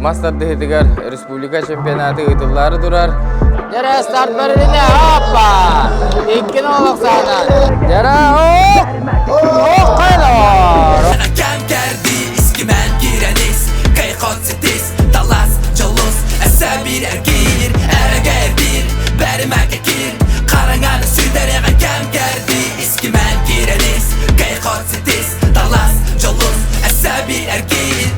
мас тардыһыытыгар республика чемпионаты ыытыллаары турар. Дьэрэ старт барылына, оппа! Иккин олох саанан. Дьэрэ, ох! Ох, хайлор! Кэм кэрди искимэн киирэнис Кайхот ситис талас дьолус Эсэ биир эргиир эрэгэр биир Бэримэкэ киир Хараҥаны сүтэрэҕин кэм кэрди Искимэн киирэнис Кайхот ситис талас дьолус Эсэ биир эргиир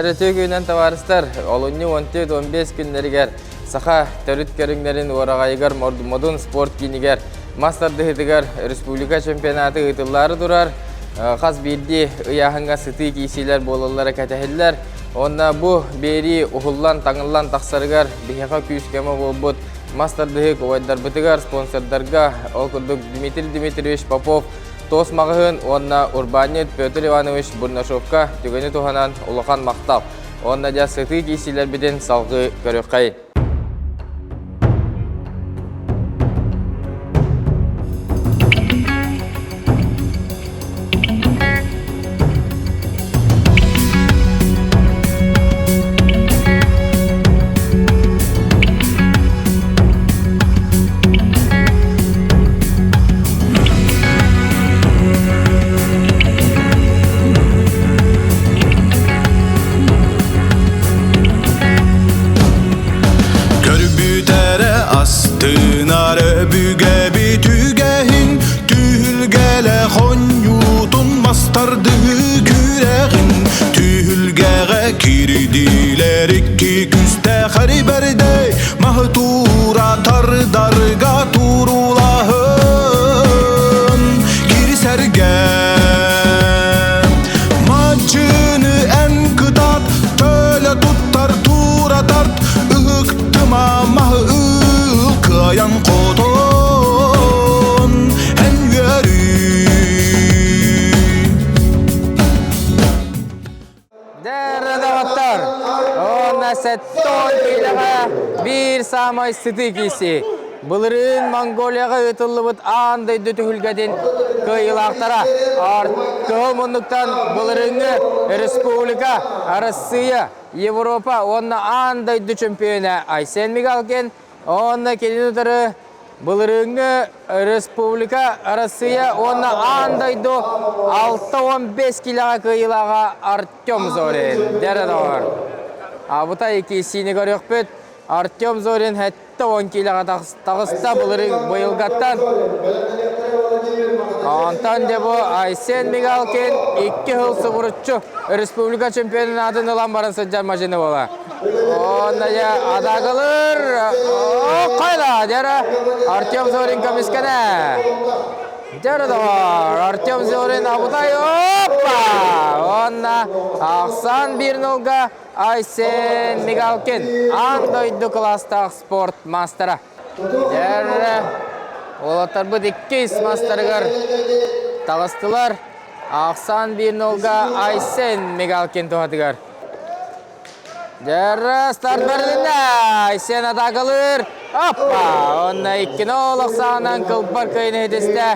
Үтүө күнүнэн табаарыстар, олунньу 14-15 күннэригэр саха төрүт көрүҥнэрин уораҕайыгар Модун спорт киинигэр мас тардыһыытыгар республика чемпионаты ыытыллаары турар. Хас биирдии ыйааһыҥҥа сытыы киирсиилэр буолаллара кэтэһиллэр. Уонна бу биэрии уһуллан, таҥыллан тахсарыгар биһиэхэ күүс-көмө буолбут мас тардыһыы убайдарбытыгар, спонсордарга, ол курдук Дмитрий Дмитриевич Попов Туос маҕаһыын уонна урбаанньыт Петр Иванович Бурнашовка түгэни туһанан улахан махтал. Уонна дьэ сытыы киирсиилэрбитин салгыы көрүөххэйин. Көрбүтэрэ астынар өбүгэбит үгэһин Түһүлгэлэ хонньуутун мастардыы күрэҕин Түһүлгэҕэ кирдиилэр икки күстээх эрибэрдэй Маһы туура тардарга туруулаһын Кирсэргэ Мадьыны эн кытаат төлө туттар туура тарт Ыһыктыма маһы ыл кыайан хотон эн үөрүү Дэрэ Уонна сэттон киилэҕэ биир саамай сытыы киирсии. Былырыын Монголияҕа ыытыллыбыт аан дойду түһүлгэтин кыайыылаахтара Кыһыл муннуктан былырыыҥҥы республика, Арассыыйа, Европа уонна аан дойду чөмпүйүөнэ Айсен Мигалкин уонна кинини утары былырыыҥҥы республика, Арассыыйа уонна аан дойду 65 киилэҕэ кыайыылааҕа Артем Зорин. Дьэ доҕор. Абытай киирсиини көрүөхпүт. Артем Зорин 70 киилэҕэ таҕыста былырыын быйылгаттан. Онтон дьэ бу Айсен Мигалкин икки сыл субуруччу республика чемпионун аатын ылан баран сылдьар мажины буола. Онно дьэ атаакалыыр хайла дьэрэ Артем Зорин көмүскэнэ. Дьэрэ доҕор Артем Зорин абытай оппа! Онно ахсаан биир нолга Айсен Мигалкин аан дойду кылаастаах спорт маастара. Дьэрэ уолаттарбыт иккис мастарыгар таҕыстылар. Ахсаан биир нолга Айсен Мигалкин туһатыгар. Дьэрэ старт бэрилиннэ. Айсен атаакалыыр. Оппа! Онно иккини олох саҕанан кылбар кыайыны ситистэ.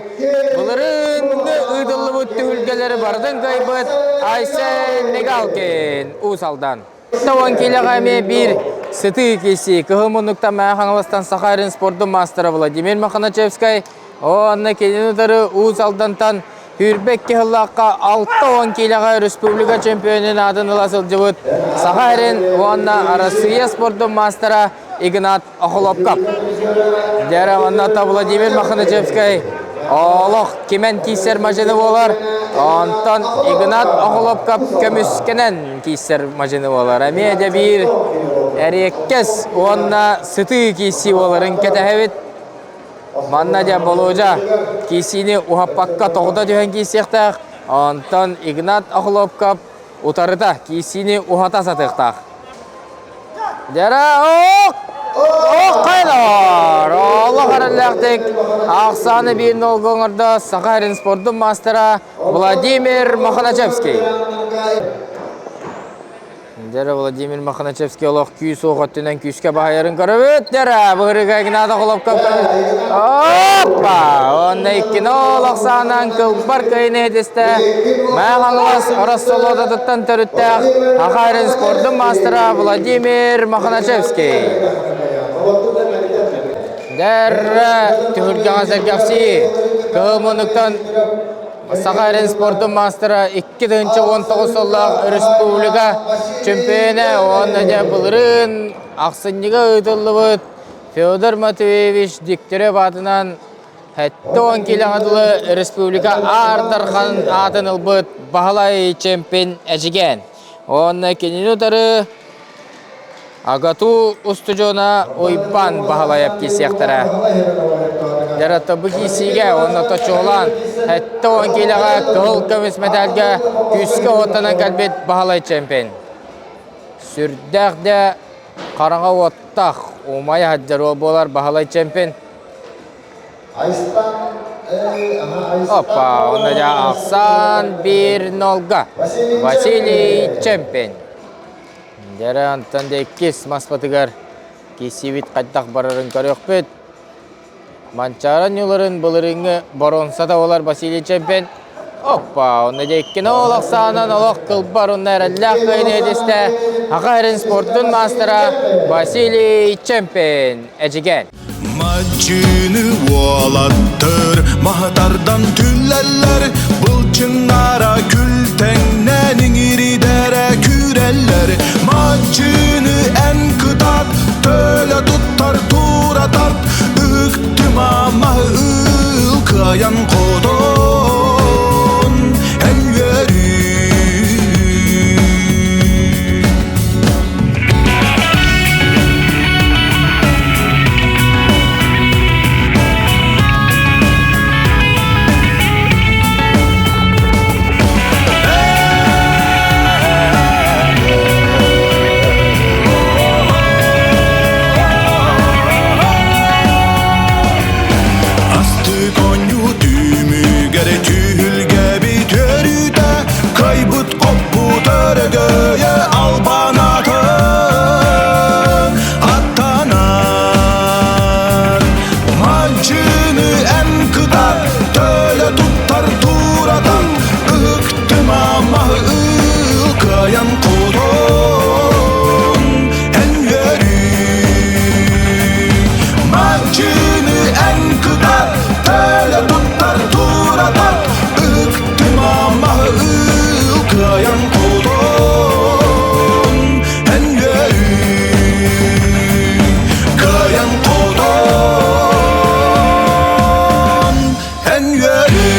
Былырыыҥҥы ыытыллыбыт түһүлгэлэри барытын кыайбыт Айсен Мигалкин Уус Алдан. 10 киилэҕэ эмиэ биир сытыы киирсии. Кыһыл муннуктан Мэҥэ Хаҥаластан Саха эрин спордун маастара Владимир Мохначевскай уонна кинини утары Уус Алдантан Сүүрбэ сыллаахха 60 киилэҕэ республика чемпионун аатын ыла сылдьыбыт Саха эрин уонна Арассыыйа спордун маастара Игнат Охлопков. Дьэрэ онно Владимир Махначевскай олох кимэн киирсэр мадьыны буолар. Онтон Игнат Охлопков көмүскэнэн киирсэр мадьыны буолар. Эмиэ да биир Эриэккэс уонна сытыы киирсии буоларын кэтэһэбит. Манна дьэ Болуодьа киирсиини уһаппакка тоҕута түһэн киирсиэхтээх. Онтон Игнат Охлопков утарыта киирсиини уһата сатыахтаах. Дьэрэ ок! Ок хайдаар! Олох эрэллээхтик ахсааны биир нолго оҥордо Саха сирин спордун маастара Владимир Мохначевский. Дьэрэ Владимир Мохначевский олох күүс-уох өттүнэн күүскэ баһыйарын көрөбүт. Дьэрэ быһырыга Игнат Охлопков Оппа! Онно иккини олох саанан кылбар кыайыны иһитистэ. Мэҥэ Хаҥалас Ороссолуодатыттан төрүттээх Саха сирин спордун маастара Владимир Мохначевский. Дьэрэ түһүлгэҕэ сэргэхсийии. Кыһыл муннуктан Саха сирин спордун маастара 2019 сыллаах республика чемпионэ уонна дьэ былырыын ахсынньыга ыытыллыбыт Федор Матвеевич Дегтярев аатынан 70 киилэҕэ дылы республика Аар Дархан аатын ылбыт Баһылай чемпион Эдьигээн. Уонна кинини утары АГАТУ устудьуона Уйбаан Баһылайап киирсиэхтэрэ. Дьарата бу киирсиигэ уонна точуолаан 70 киилэҕэ кыһыл көмүс мэтээлгэ күүскэ уоттанан кэлбит Баһылай чемпион. Сүрдээх да хараҥа уоттаах умайа сылдьар уол буолар Баһылай чемпион. Опа, онно дьэ ахсаан биир нолга. Василий Чемпин. Дьэрэ онтон да иккис маспатыгар киирсиибит хайдах барарын көрүөхпүт. Манчаары ньуларын былырыыҥҥы боруонсата буолар Василий Чемпин. Оппа, онно дьэ иккини ол ахсаанан олох кылбар уонна эрэллээх кыайыыны ситистэ Саха сирин спордун маастара Василий Чемпин Эдьигээн. Мадьыны уолаттар маһтардан түллэллэр, былчыҥнара күлтэҥнэн иҥиридэрэ күүрэллэр. Мадьыны эн кытаат, төлө туттар тура тарт, ыһыктыма маһы ыл кыайан хотон, эн үөрүү. Астык оонньуу түмүгэр түһүлгэбит өрүүтэ кыайбыт хоппут өрөгөйө албанатын аттанар. Мадьыны эн кытар, төлө туттар туратан, ыһыктыма маһы ыл кыайан хотон, эн үөрүү. Мадьыны эн кытар, төлө туттар туратан, ыһыктыма маһы ыл кыайан хотон, эн үөрүү. Кыайан хотон, эн үөрүү.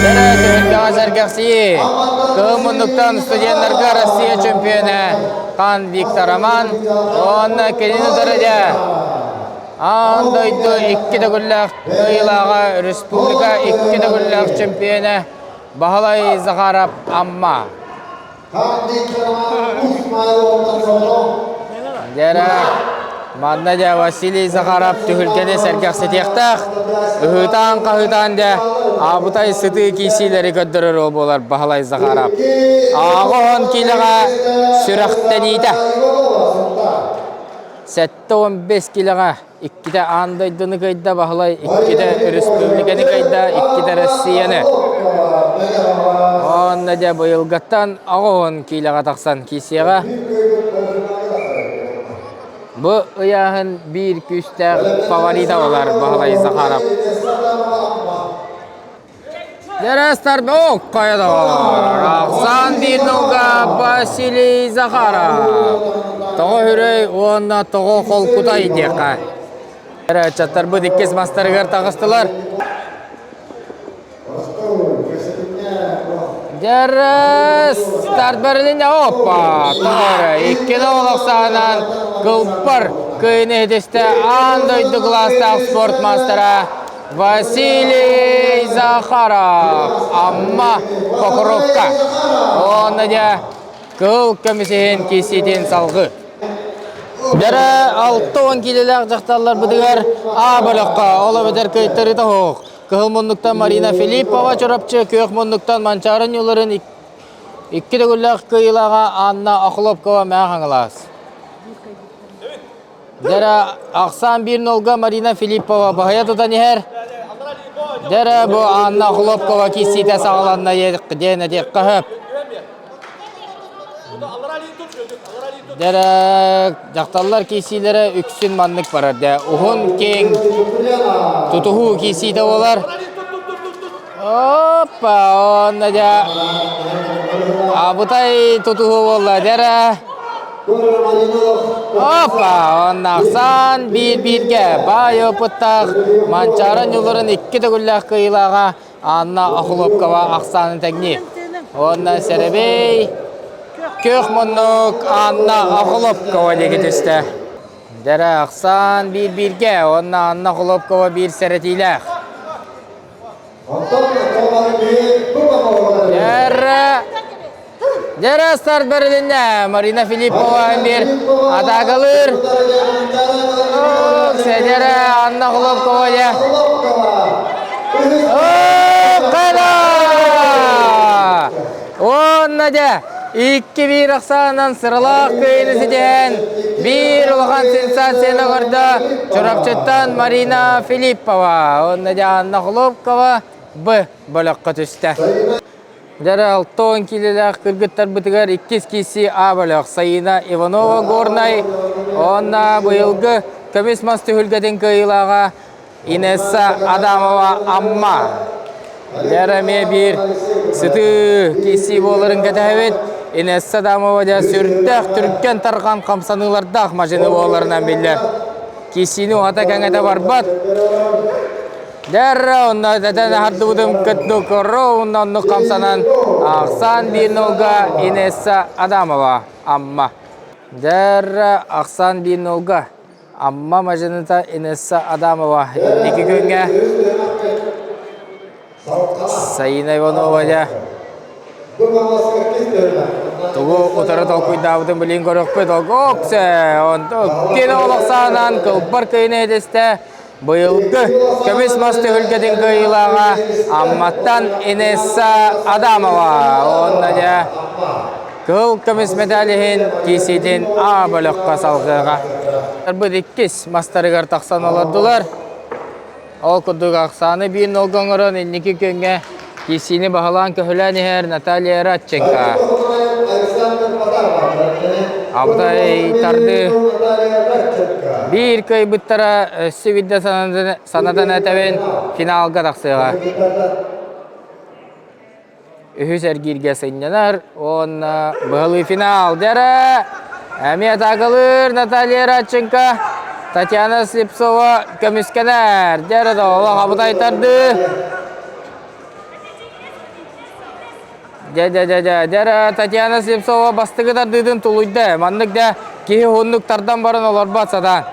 Дэрэ түһүлгэҕэ сэргэхсийии. Кыһыл муннуктан студеннарга Россия чемпиона Хан Виктор Роман уонна кинини утары дьэ аан дойду икки төгүллээх кыайыылааҕа республика икки төгүллээх чемпиона Баһылай Захаров Амма. Дьэрэ, манна дьэ Василий Захаров түһүлгэни сэргэхситиэхтээх. Ыһыытаан-хаһыытаан дьэ аабытай сытыы киирсиилэри көрдөрөр уол буолар Баһылай Захаров. Ааҕа оһон киилэҕэ сүрэхтэниитэ. 75 киилэҕэ иккитэ аан дойдуну кыайда Баһылай, иккитэ өрөспүүбүлүкэни кыайда, иккитэ Россияны. Онно дьэ быйылгаттан 80 киилэҕэ тахсан киирсиэҕэ. Бу ыйааһын биир күүстээх фаворита буолар Баһылай Захаров. Дерестар Оккойдор, Ахсан биир Василий Захаров. Тоҕо хүрэй уонна тоҕо холкутай диэххэ. Ыччаттарбыт иккис мастарыгар таҕыстылар. Дьэрэ старт бэрилиннэ оппа тоҕо иккини олох саанан кылбар кыайыны иһитистэ аан дойду кылаастаах спорт маастара Василий Захаров Амма Покровка уонна дьэ кыһыл көмүс иһин киирсиитин салгыы. Дьэрэ 60 киилэлээх дьахталларбытыгар А бөлөххө ол эбэтэр кыайтарыыта суох Кыһыл муннуктан Марина Филиппова Чурапчы, күөх муннуктан Манчаары ньууларын икки төгүллээх кыайыылааҕа Анна Охлопкова Мэҥэ Хаҥалас. Дьэрэ ахсаан биир нолга Марина Филиппова баһыйа тутан иһэр. Дьэрэ бу Анна Охлопкова киирсиитэ саҕаланна диэн этиэххэ сөп. Дьэ дьахталлар киирсиилэрэ үксүн маннык барар дэ. Уһун, киэҥ тутуһуу киирсиитэ буолар. Оппа, онно дьэ абытай тутуһуу буолла дьэрэ. Оппа, онно ахсаан биир-бииргэ баай опыттаах Манчаары ньуларын икки төгүллээх кыайыылааҕа Анна Охлопкова ахсаанын тэҥниир. Уонна сэрэбэй күөх муннук Анна Охлопкова диэки түстэ. Дэрэ ахсаан биир-бииргэ уонна Анна Охлопкова биир сэрэтиилээх. Дэрэ Дэрэ старт бэрилиннэ. Марина Филиппова биир атаакалыыр. Дэрэ Анна Охлопкова дьэ. Уонна дьэ 2-1 ахсаанынан сыралаах кыайыыны ситиһэн биир улахан сенсацияны оҥордо Чурапчыттан Марина Филиппова. Уонна дьэ Анна Охлопкова Б бөлөххө түстэ. Дьэ 60 киилэлээх кыргыттарбытыгар иккис киирсии А бөлөх Саина Иванова Горнай уонна быйылгы көмүс мас түһүлгэтин кыайыылааҕа Инесса Адамова Амма. Дьэ эмиэ биир сытыы киирсии буоларын кэтэһэбит. Инесса Адамова дьэ сүрдээх түргэн тарҕан хамсаныылардаах мадьыны буоларынан биллэр. Киирсиини уһата-кэҥэтэ барбат. Дэр онно этэн аһардыбытым кыттык ровно оннук хамсанан ахсаан биир нолга Инесса Адамова Амма. Дэр ахсаан биир нолга Амма мадьыныта Инесса Адамова инники күҥҥэ Саина Иванова дьэ тугу утары толкуйдаабытын билин көрөхпүт оксе онто кини олох саанан кылбар кыйын этистэ Быйылгы көмүс мас түһүлгэтин кыайыылааҕа Амматтан Инесса Адамова уонна дьэ кыһыл көмүс медаль иһин киирсиитин А бөлөххө салҕыаҕа. Быт иккис мастарыгар тахсан олордулар. Ол курдук ахсааны биир нолга оҥорон инники күҥҥэ киирсиини баһылаан-көһүлээн иһэр Наталья Радченко. Абытай тарды биир кыайбыттара өссө биирдэ санатан этэбин финалга тахсыаҕа. Үһүс эргииргэ сынньанар уонна быһалыы финал. Дьэрэ! Эмиэ атаакалыыр Наталья Радченко. Татьяна Слепцова көмүскэнэр. Дьэрэ да олох абытай тардыы. Дьэ, дьэ, дьэ, дьэ, дьэ, Татьяна Слепцова бастакы тардыытын тулуйда. Маннык да киһи уһуннук тардан баран олорбот сатаан.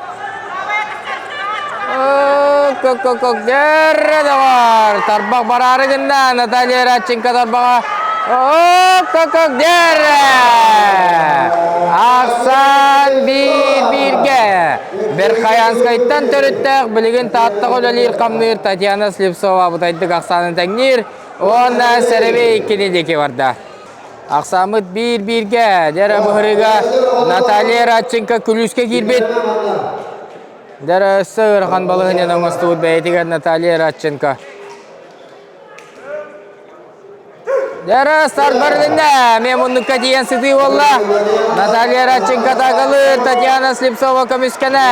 Кок-кок-кок, дьэрэ доҕор! Тарбах бараары гынна Наталья Радченко тарбаҕа. Кок-кок, дьэрэ! Ахсан биир-бииргэ. Верхоянскайтан төрүттээх билигин Тааттаҕа үлэлиир-хамныыр Татьяна Слепцова абытайдык ахсаанын тэҥниир. Уонна сэрэбиэй иккини диэки барда. Ахсааммыт биир-бииргэ. Дьэрэ быһырыга Наталья Радченко күлүүскэ киирбит. Дьэрэ өссө ыарахан балаһыанньаны оҥостубут бэйэтигэр Наталья Радченко. Дьэрэ старт барылынна. Эмиэ муннукка тиийэн сытыы буолла. Наталья Радченко атаакалыыр, Татьяна Слепцова көмүскэнэ.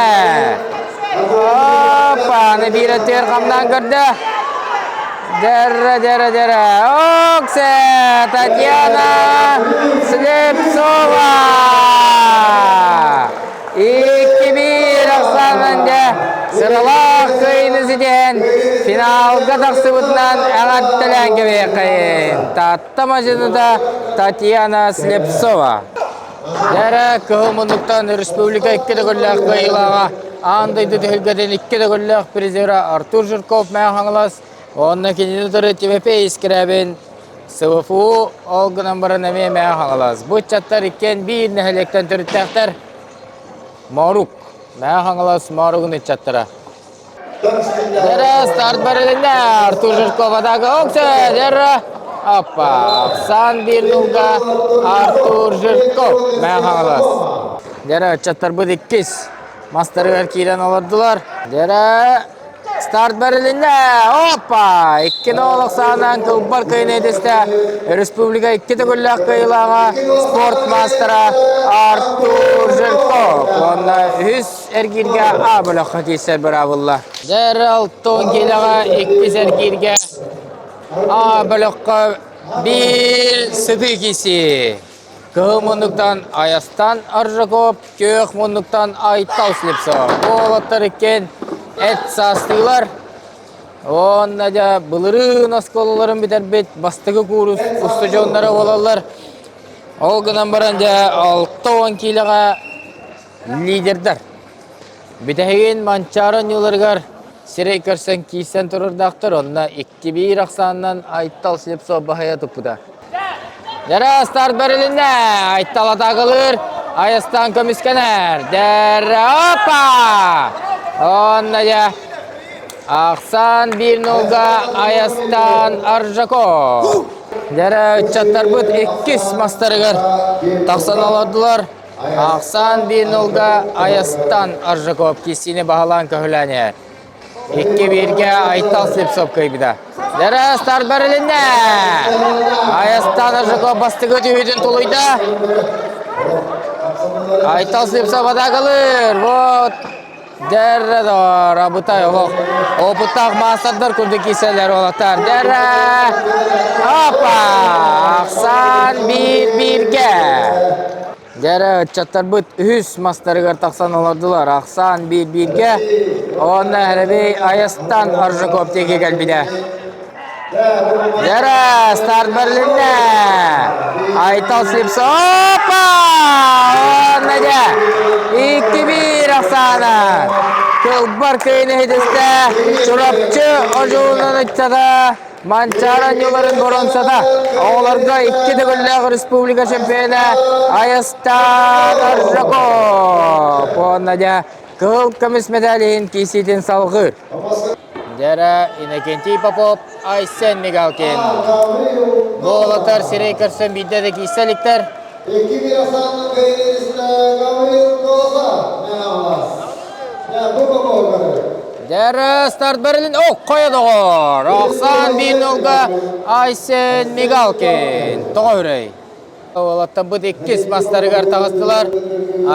Опа, аны биир өттүгэр хамнаан көрдө. Дьэрэ, дьэрэ, дьэрэ. Оксе, Татьяна Слепцова! 2-1 ахсаанан дьэ сыралаах кыайыыны ситиһэн финал. Финалга тахсыбытынан эҕэрдэлээн кэбиһиэххэйин. Таатта мадьыныта Татьяна Слепцова. Дьэрэ кыһыл муннуктан республика икки төгүллээх кыайыылааҕа аан дойду түһүлгэтин икки төгүллээх призера Артур Жирков Мэҥэ Хаҥалас уонна кинини утары Тимофей Искрябин СВФУ ол гынан баран эмиэ Мэҥэ Хаҥалас. Бу ыччаттар иккиэн биир нэһилиэктэн төрүттээхтэр. Моорук. Мэҥэ Хаҥалас Мооругун ыччаттара. Дьэрэ старт барылынна Артур Жирков атака оксе дьэрэ Аппа Сан биир нулга Артур Жирков Мэҥэ Хаҥалас. Дьэрэ ыччаттарбыт иккис мастарыгар киирэн олордулар. Дьэрэ Старт бэрилиннэ! Опа! 2-0 ахсаанынан кылбар кыайыны этистэ республика икки төгүллээх кыайыылааҕа спорт маастара Артур Жирков. Уонна үһүс эргииргэ А бөлөххө киирсэр быраабылла. Дьэр алтон киилэҕэ иккис эргииргэ А бөлөххө биир сытыы киирсии. Кыһыл муннуктан Айастан Аржаков, күөх муннуктан Айтал Слепцов. Уолаттар иккиэн эт саастыылар. Уонна дьэ былырыын оскуолаларын бүтэрбит бастакы куурус устудьуоннара буолаллар. Ол гынан баран дьэ 60 киилэҕэ лидердар. Бүтэһигин Манчаары оонньууларыгар сирэй көрсөн киирсэн турардаахтар, онно 2-1 ахсаанынан Айтал Слепцов баһыйа туппута. Дьэрэ старт бэрилиннэ! Айтал атаакалыыр, Айастан көмүскэнэр. Дьэрэ опа! Онно дьэ ахсаан 1-0-га Айастан Аржаков. Дьэрэ ыччаттарбыт иккис мастарыгар тахсан олордулар. Ахсаан 1-0-га Айастан Аржаков киссини баһылаан көһүлээн иһэр. 2-1-гэ Айтал Слепцов кыайбыта. Дьэрэ старт бэрилиннэ! Айастан Аржаков бастакы түһүүтүн тулуйда. Айтал Слепцов атаакалыыр. Вот Дьэрэ доор, абытай олох. Опыттаах маастардар курдук киирсэллэр уолаттар. Дьэрэ! Опа! Ахсаан биир-бииргэ. Дьэрэ, ыччаттарбыт үһүс мастарыгар тахсан олордулар. Ахсаан биир-бииргэ. Уонна Эрэбей Айастан Аржаков диэки кэлбитэ. Дьэрэ, старт бэрилиннэ! Айтал Слепцов. Опа! Уонна дьэ, 2-1 ахсаана. Кылбар кыайыны иһитистэ Чурапчы одьулуунун ыччата Манчаары оонньууларын боруонсата. Оҕолорго икки төгүллээх республика чемпиона Айастан Аржаков. Уонна дьэ, кыһыл көмүс медаль иһин киирсиитин салҕыыр. Дьэрэ Иннокентий Попов, Айсен Мигалкин. Бу уолаттар сирэй көрсөн биирдэ да киирсэ иликтэр. Дьэрэ старт бэрилин оккойо доҕор. Оксан биир-нолга Айсен Мигалкин. Тоҕо үрэй? Уолаттарбыт иккис мастарыгар таҕыстылар.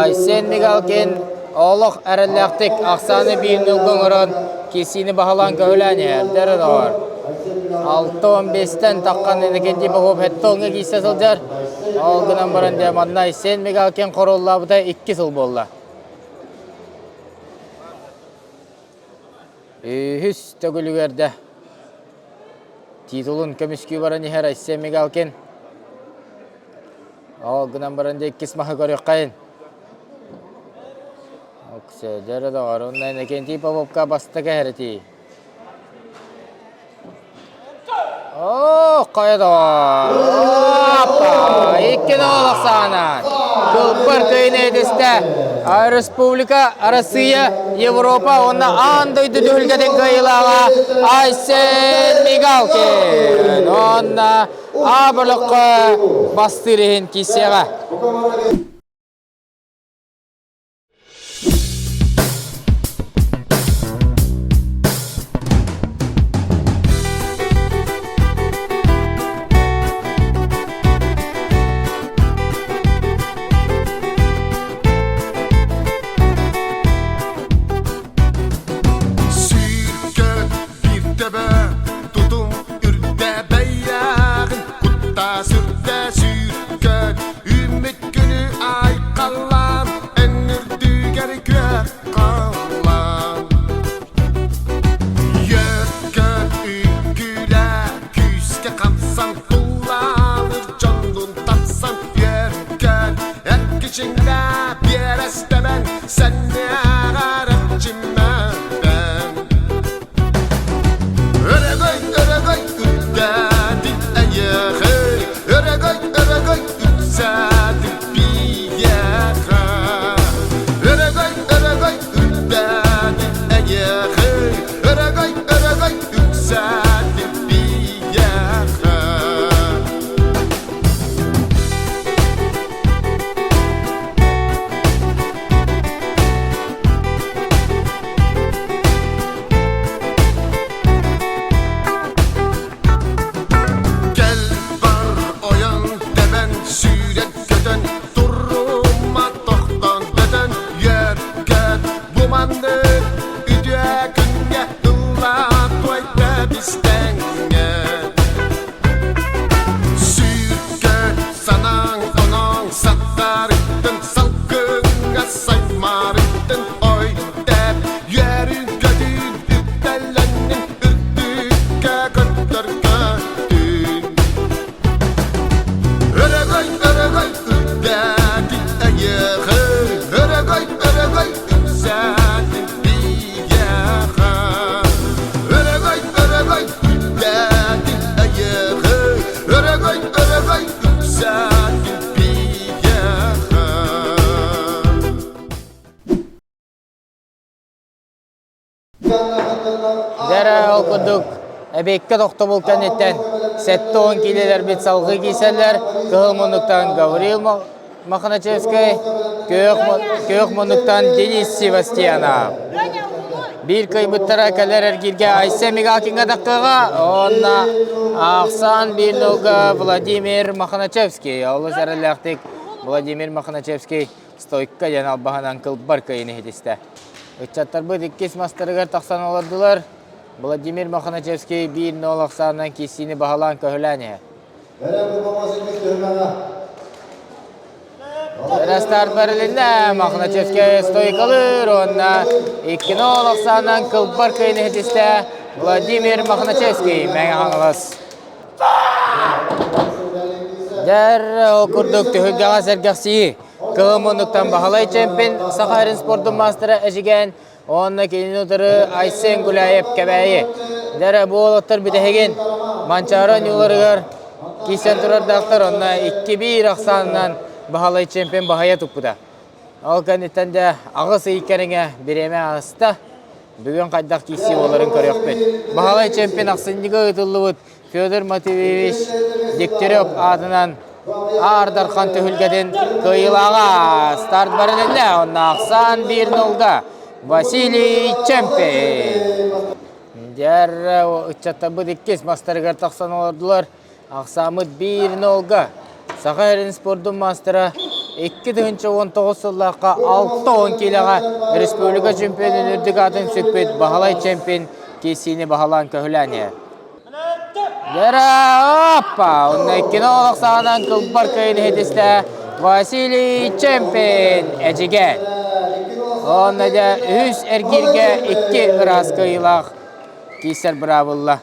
Айсен Мигалкин олох эрэллээхтик ахсааны биир ньылга оҥорон киирсиини баһылаан көһүлээн иһэр. Дэрэ доҕор. 6-15-тэн таххан Иннокентий Попов хеттоҥҥа киирсэ сылдьар. Ол гынан баран дьэ манна Айсен Мигалкин хоруоллаабыта икки сыл буолла. Үһүс төгүлүгэр да титулун көмүскүү баран иһэр Айсен Мигалкин. Ол гынан баран дьэ иккис маһы көрүөххэйин. Оксе, дьэрэ доҕор, онно Иннокентий Поповка бастакы эһэрэтии. Оо, хайа доҕоор! Опа! 2-0 ахсаана. Кылбар кыайыны этистэ. Республика, Россия, Европа уонна аан дойду түһүлгэтин кыайыылааҕа Айсен Мигалкин. Уонна А бөлөххө бастыыр иһин киирсиэҕэ. Сүүркэ биир төбө тутум үрдэ бэйэҕин кутта сүрдэ сүүркэ үүммүт күнү. Кичиҥнэ биэрэстэбэн Сэннээҕэр эрчиммэппэн Өрөгөй, өрөгөй үрдээтин эйиэхэ Өрөгөй, өрөгөй үксээтин биһиэхэ Өрөгөй, өрөгөй үрдээтин эйиэхэ Өрөгөй, өрөгөй үксээтин биһиэхэ Кэл бар ойон тэбэн сүүрэн көтөн турума тохтон көтөн үөркөт бу маннык үтүө күҥҥэ ыллаан туойда бистэҥҥэ Сүүркэ санааҥ оноҥ саттарыттын салгыҥҥа саймаарыттын ой тэп үөрүн-көтүүн үктэллэннин үрдүккэ көттөргөтүн Өрөгөй өрөгөй үрдээтин эйиэхэ өрөгөй өрөгөй үксээтин биһиэхэ Өрөгөй өрөгөй үрдээтин эйиэхэ өрөгөй өрөгөй үксээтин биһиэхэ Дьэ ол курдук эбиэккэ тохтобул кэнниттэн 70 киилэлэрбит салгыы киирсэллэр. Кыһыл муннуктан Гаврил Мохначевскай, күөх муннуктан Денис Севастьянов. Биир кыайбыттара кэлэр эргииргэ Айсен Мигалкиҥҥа таххыаҕа, уонна ахсаан биир нолга Владимир Мохначевский. Олус эрэллээхтик Владимир Мохначевский стойка диэн албаһынан кылбар кыайыны иһитистэ. Ыччаттарбыт иккис мастарыгар тахсан олордулар. Владимир Мохначевский 1-0 ахсаанынан киирсиини баһылаан көһүлээн иһэр. Рестарт бэрилиннэ, Мохначевский стойкалыыр уонна 2-0 ахсаанынан кылбар кыайыны иһитистэ Владимир Мохначевский Мэҥэ Хаҥалас. Дьэр, ол курдук түһүлгэҕэ сэргэхсийии. Кыһыл муннуктан Баһылай чемпион Саха сирин спордун маастара Эдьигээн уонна кинини утары Айсен Гуляев Кэбээйи. Дьэрэ, бу уолаттар бүтэһигин Манчаары оонньууларыгар киирсэн турардаахтар, онно 2-1 ахсаанынан Баһылай чемпион баһыйа туппута. Ол кэнниттэн дьэ аҕыс ый кэриҥэ бириэмэ ааста. Бүгүн хайдах киирсии буоларын көрүөхпүт. Баһылай чемпион ахсынньыга ыытыллыбыт Федор Матвеевич Дегтярев аатынан Аар Дархан түһүлгэтин кыайыылааҕа старт барылынна. Онно ахсаан биир нолга Василий Чемпин. Дьэр ыччаттарбыт иккис мастарыгар тахсан олордулар. Ахсааммыт биир нолга Саха сирин спордун маастара 2019 сыллаахха 60 киилэҕэ республика чемпионун үрдүк аатын сүкпүт Баһылай Чемпин киирсиини баһылаан көһүлээн иһэр. Дьэрэ, оппа! Онно иккини олох саҕанан кылбар кыайын иһитистэ Василий Чемпин Эдьигээн. Онно дьэ үһүс эргииргэ икки ыраас кыайыылаах киирсэр быраабылла.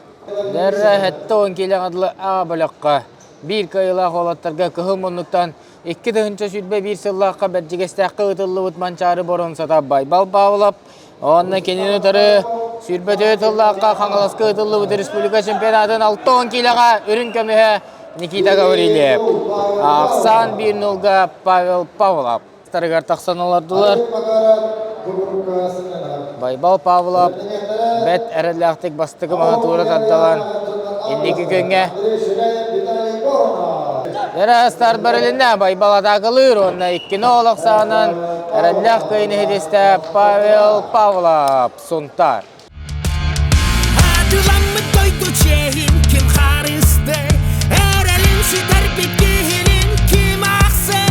Дьэрэ, 70 киилэҕэ дылы А бөлөххө биир кыайыылаах уолаттарга кыһыл муннуктан 2021 сыллаахха Бэрдьигэстээххэ ыытыллыбыт Манчаары боруонсата Байбал Павлов уонна кинини утары 24 сыллаахха Хаҥаласка ыытыллыбыт республика чемпионатын 60 киилэҕэ үрүҥ көмүһэ Никита Гаврильев. Ахсаан биир нулга Павел Павлов. Тарыгар тахсан олордулар. Байбал Павлов бэт эрэллээхтик бастакы маһы туура тардалан инники күҥҥэ Эрэ барылынна Байбал атаакалыыр уонна иккини олох саҕанан эрэллээх кыайыны иһитистэ Павел Павлов Сунтаар. Атыламмыт дойду чиэһин ким харысты, Эрэлин сүтэрбит киһинин ким ахсы,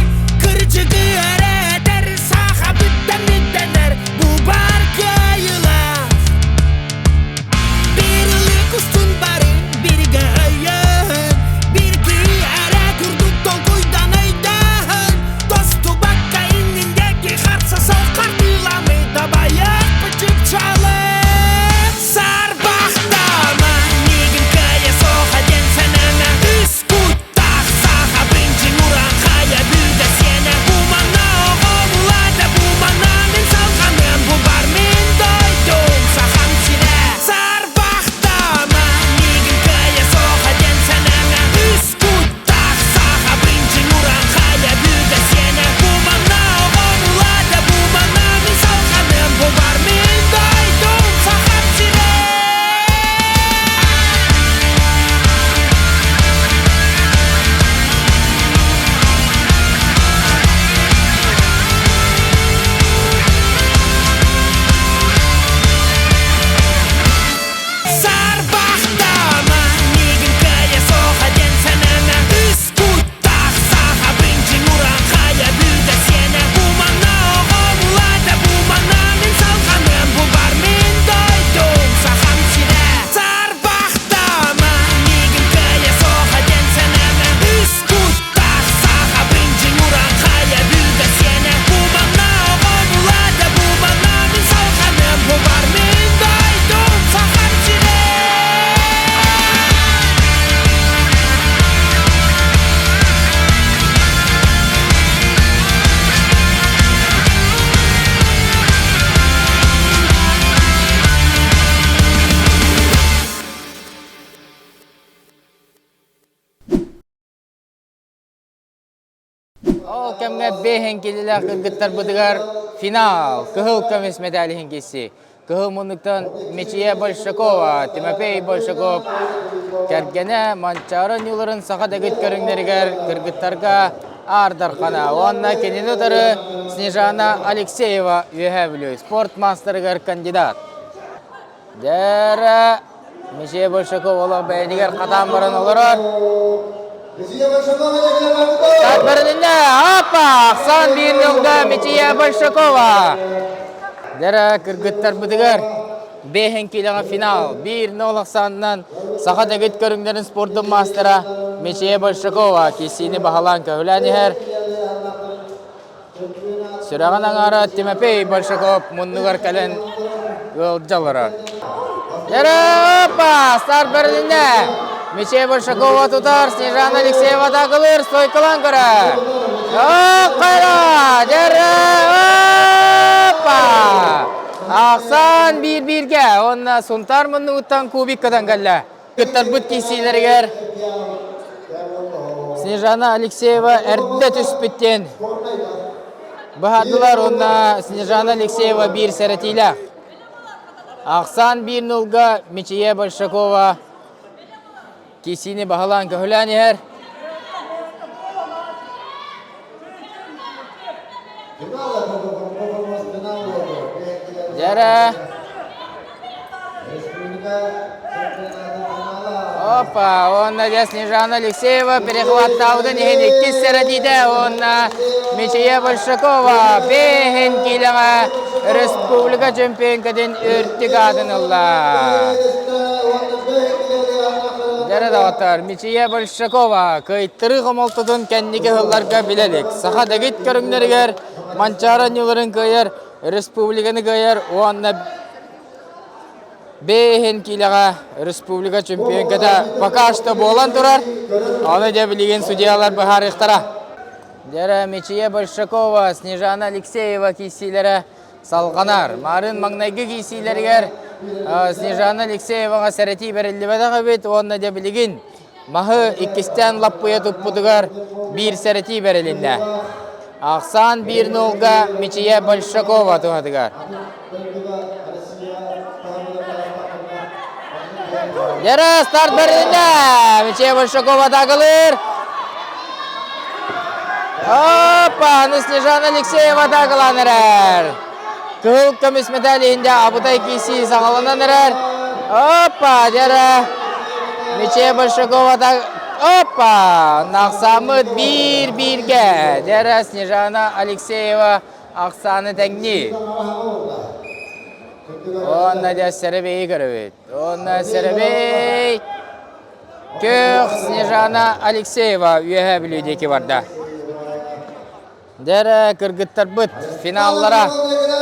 Кырдьыгы эрэ этэр саха бүттэн бүттэнэр бу бар кыайыылаах. Биир ылык устун бары бииргэ өйөһөн, Биир киһи эрэ курдук толкуйдан өйдөһөн, Тостубакка инниндеги харса сол хардыыламый дабайыахпыт чыпчаалы. Ол кэмҥэ бэһин килилээх кыргыттарбытыгар финал, кыһыл көмүс медаль иһин киирсии. Кыһыл муннуктан Мичийэ Большакова, Тимофей Большаков кэргэнэ Манчаары оонньууларын саха дэгит көрүҥнэригэр кыргыттарга Аар Дархана уонна кинини утары Снежана Алексеева Үөһээ Бүлүү спорт маастарыгар кандидат. Дьэрэ Мичийэ Большаков олох бэйэтигэр хатаан баран олорор. Старт бэрилиннэ! Апа! Ахсаан биир ньылга Мичийэ Большакова! Дьэрэ кыргыттарбытыгар бэһин киилэҕэ финал. 1-0 ахсаанынан саха дэгит көрүҥнэрин спордун маастара Мичийэ Большакова киссиини баһылаан көһүлээн иһэр. Сүрэҕин аҥаара Тимофей Большаков муннугар кэлэн ыалдьа олорор. Опа! Старт бэрилиннэ! Мичей Большакова тутар, Снежана Алексеева атаакалыыр, стойкалаан көрөр. Оккайра! Дьэрэ! Опа! Ахсан биир-бииргэ уонна Сунтаар муннугуттан кубиккадан кэллэ. Кыттарбыт киирсиилэригэр Снежана Алексеева эрдэ түспүт диэн быһаардылар уонна Снежана Алексеева биир сэрэтиилээх. Ахсаан биир нулга Мичийэ Большакова киирсиини баһылаан көһүлээн иһэр. Дьэрэ. Опа, уонна дьэ Снежана Алексеева перехваттаабытын иһин иккис сэрэтиитэ уонна Мичийэ Большакова бэһин киилэҕэ республика чемпионкатын үрдүк аатын ылла. Дьэрэ доҕоттор, Мичийэ Большакова кыайтарыы хомолтотун кэнники сылларга билэ илик. Саха дэгит көрүҥнэригэр Манчаары оонньууларын кыайар, республиканы кыайар уонна бэйэһин киилэҕэ республика чемпионката пока что буолан турар. Ону дьэ билигин судьялар быһаарыахтара. Дьэрэ Мичийэ Большакова, Снежана Алексеева киирсиилэрэ салҕанар. Марын маҥнайгы киирсиилэригэр Снежана Алексееваҕа сэрэтии бэриллибэтэх эбит уонна дьэ билигин маһы иккистээн лаппыйа туппутугар биир сэрэтии бэрилиннэ. Ахсаан биир нулга Мичийэ Большакова туһатыгар. Дьэрэ старт бэрилиннэ! Мичийэ Большакова атаакалыыр. Опа! Аны Снежана Алексеева атаакалаан эрэр. Кыһыл көмүс медаль иһинде Абытай киирсии саҕаланан эрэр. Опа! Дьэрэ Мичийэ Большакова Опа! Нахсаммыт биир-бииргэ. Дьэрэ Снежана Алексеева ахсааны тэҥнии. Уонна дьэ сэрэбэйи көрөбүт. Уонна сэрэбэй Күөх Снежана Алексеева Үөһээ Бүлүү диэки барда. Дьэрэ кыргыттарбыт финаллара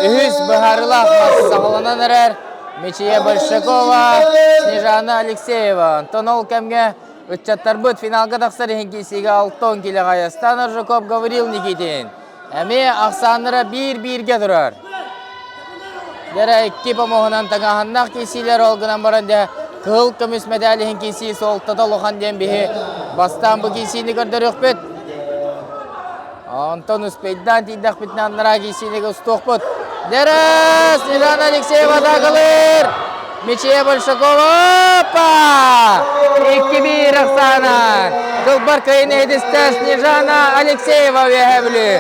үһүс быһаарыылаах мас саҕаланан эрэр. Мичийэ Большакова, Снежана Алексеева. Онтон ол кэмҥэ ыччаттарбыт финалга тахсар иһин киирсиигэ Алтон килэҕэ Астан Аржаков Гаврил Никитин. Эмиэ ахсааннара биир-бииргэ турар. Дьэрэ икки помоһунан таҥаһыннах киирсиилэр ол гынан баран дьэ кыһыл көмүс мэтээл иһин киирсии суолтата улахан диэн биһи бастаан бу киирсиини көрдөрүөхпүт. Онтон успейдаан тиийдэхпитинэ анараа киирсиини устуохпут. Дьэрэ Снежана Алексеева атаакалыыр! Мичия Большакова! Опа! 2-1 ахсаанан! Кылбар кыайын иһитистэ Снежана Алексеева Үөһээ Бүлүү.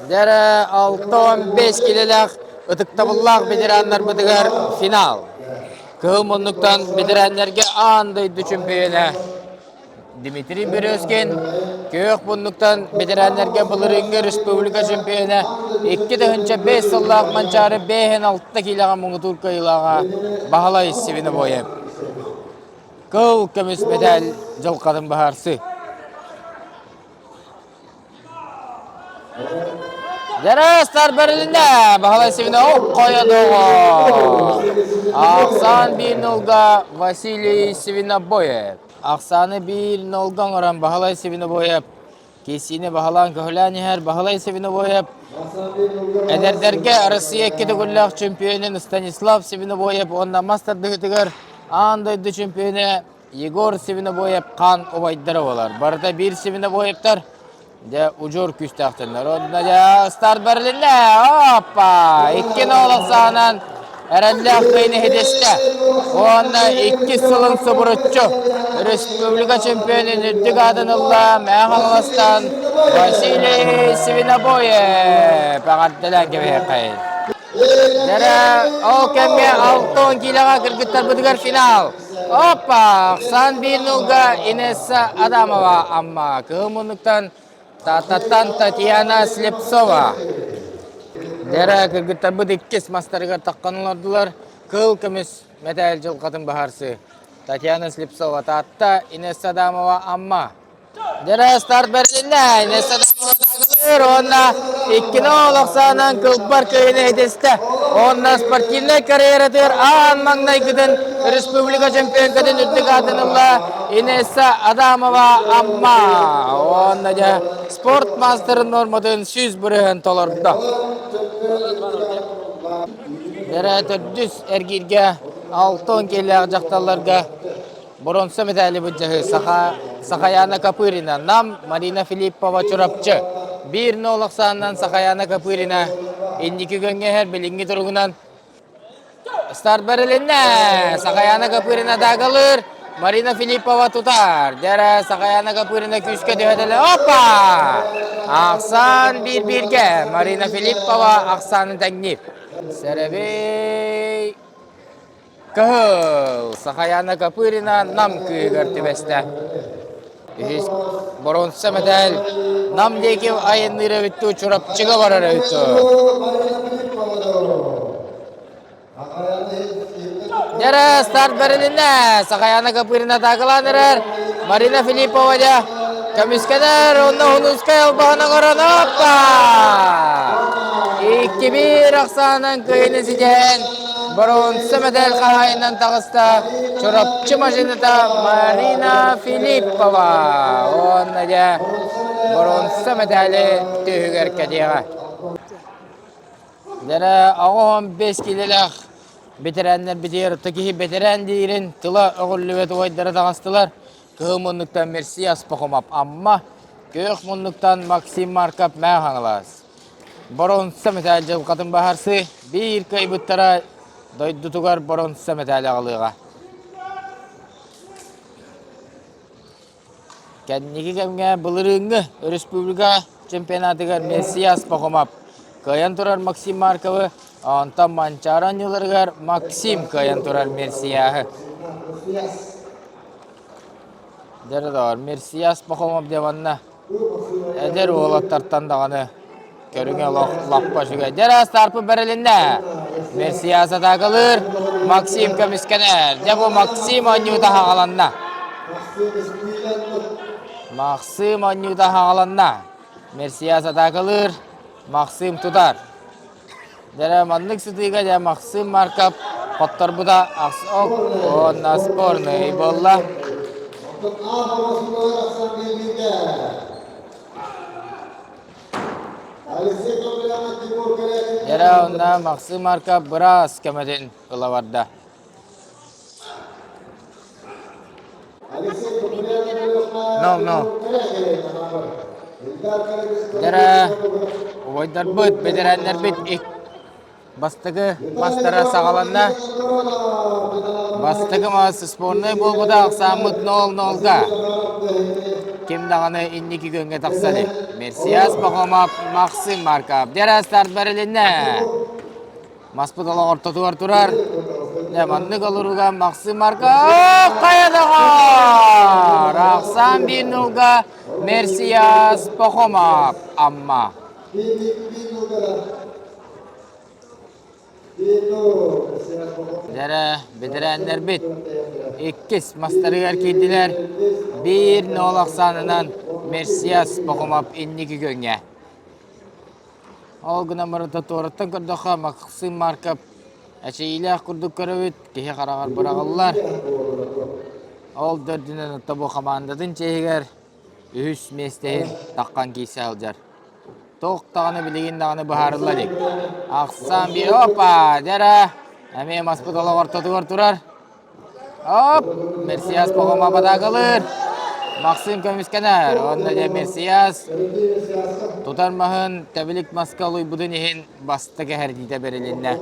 Дьэрэ 65 килэлээх ытыктабыллаах ветераннарбытыгар финал. Кыһыл муннуктан ветераннэргэ аан дойду чөмпүйүөнэ Дмитрий Березкин күөх муннуктан ветераннарга былырыыҥҥы республика чемпиона 2005 сыллаах Манчаары 5-6 киилэҕэ муҥутуур кыайыылааҕа Баһылай Свинобоев. Кыл көмүс мэтээл дьылҕатын быһаарсыы. Дьарастар бэрилиннэ! Баһылай Свинобоев хойодоҕо! Ахсаан биир нулга Василий Свинобоев. Ахсааны биир нолга оҥорон Баһылай Свинобоев киирсиини баһылаан көһүлээн иһэр Баһылай Свинобоев эдэрдэргэ Россия икки төгүллээх чемпионун Станислав Свинобоев уонна мас тардыһыытыгар аан дойду чемпиона Егор Свинобоев хаан убайдара буолар. Барыта биир Свинобоевтар. Дьэ, удьуор күүстээхтэннэр. Онно дьэ, старт бэрилиннэ. Оппа! 2-0 саанан эрэллээх кыайыны иһитистэ. Уонна иккис сылын субуруччу республика чемпионун үрдүк аатын ылла Мэҥэ Хаҥаластан Василий Свинобоев. Эҕэрдэлээн кэбиһиэххэй. Дьэрэ, ол кэмҥэ 60 киилэҕэ кыргыттарбытыгар финал. Опа! Ахсаан биир нулга Инесса Адамова Амма. Кыһыл муннуктан Тааттаттан Татьяна Слепцова. Дьэрэ, кыргыттарбыт иккис мастарыгар таххан олордулар. Кыһыл көмүс мэтээл дьылҕатын баһарсы. Татьяна Слепцова Таатта, Инесса Адамова Амма. Дьэрэ старт бэрилиннэ. Инесса Адамова таагылыыр уонна иккини олохсоонон кылбар кыайыны итистэ. Уонна спортивнай карьератыгар аан маҥнайгытын республика чемпионкатын үрдүк аатын ылла Инесса Адамова Амма. Уонна дьэ спорт маастарын норматын 100% толордо. Дьэрэ төрдүс эргииргэ 60 киилээх дьахталларга Боруонса мэтээли былдьаһыы Саха, Сахаяна Копырина, Нам, Марина Филиппова, Чурапчы. Биир нол ахсаанынан Сахаяна Копырина инники күөҥҥэ иһэр билиҥҥи туругунан старт бэрилиннэ. Сахаяна Копырина даагалыыр, Марина Филиппова тутар. Дьэрэ Сахаяна Копырина күүскэ түһэтэлэ. Опа! Ахсаан биир-бииргэ. Марина Филиппова ахсаанын тэҥниир. Сэрэбий Кыһыл Сахаяна Копырина Нам кыыһыгар түбэстэ. Үһүс боруонса мэтээл Нам диэки айанныыр эбит дуу, Чурапчыга барар эбит дуу. Дьэрэ, старт бэрилиннэ. Сахаяна Копырина таакылаан эрэр. Марина Филиппова дьэ көмүскэнэр. Онно Хунускай албаһын оҥорон оппа! 2-1 ахсаанан кыайыыны ситиһэн Боруонса мэтээл хаһаайынан таҕыста Чурапчы машината Марина Филиппова уонна дьэ боруонса мэтээли түһүгэр кэтиэҕэ. Дьэрэ 85 киилэлээх бэтэрээннэр битигэр киһи бэтэрээн диирин тыла өҕүллүбэт убайдара таҕыстылар. Кыһыл муннуктан Мерсиас Пахомов Амма, күөх муннуктан Максим Марков Мэҥэ Хаҥалас. Боруонса мэтээл дьылҕатын баһарсыы биир кыайбыттара дойдутугар боруонса мэтээл аҕалыаҕа. Кэнники кэмҥэ былырыыҥҥы республика чемпионатыгар Мессиас Пахомов кыайан турар Максим Марковы, онтон Манчаары оонньууларыгар Максим кыайан турар Мерсияһы. Дьэ доҕор, Мерсияс Пахомов диэн Эдэр уолаттартан даҕаны көрүҥэ олох лаппа үчүгэй. Дьэ старпы бэрилиннэ. Мерсияс атаакалыыр, Максим көмүскэнэр. Дьэ бу Максим оонньуута хаҕаланна. Максим оонньуута хаҕаланна. Мерсияс атаакалыыр, Максим тутар. Дьэ маннык сытыыга дьэ Максим Марков хотторбута уонна спорный буолла. Дьэ онно Максим Марков быраас көмөтүн ыла барда. No, no. Дьэ, убайдарбыт, бэтэрээннэрбит бастакы мастара саҕаланна. Бастакы мас спорнай буолбута ахсааммыт 0-0-га. Ким даҕаны инники күөҥҥэ тахсан Мерсиас Пахомов, Максим Марков. Дьэ, старт бэрилиннэ. Маспыт олох ортотугар турар. Дьэ, маннык олорууга Максим Марков хайа доҕор! Ахсаан биир нулга Мерсияс Пахомов Амма. Дьэрэ, бэтэрээннэрбит иккис мастарыгар киирдилэр. Биир нол ахсаанынан Мерсияс Пахомов инники күөҥҥэ. Ол гынан баран туораттан көрдөххө, Максим Марков эчэйиилээх курдук көрөбүт, киһи хараҕар быраҕыллар. Ол да үрдүнэн тобу хамаандатын чиэһигэр үһүс миэстэһин таххан киирсэ сылдьар. Туох даҕаны билигин даҕаны быһаарылла илик. Ахсаан биир опа, дьэ эмиэ маспыт олох ортотугар турар. Оп, Мерсиас Пахомов атаакалыыр. Максим көмүскэнэр. Онно дьэ Мерсияс тутар маһын тэбилик маска олуйбутун иһин бастакы кэһэрдиитэ бэрилиннэ.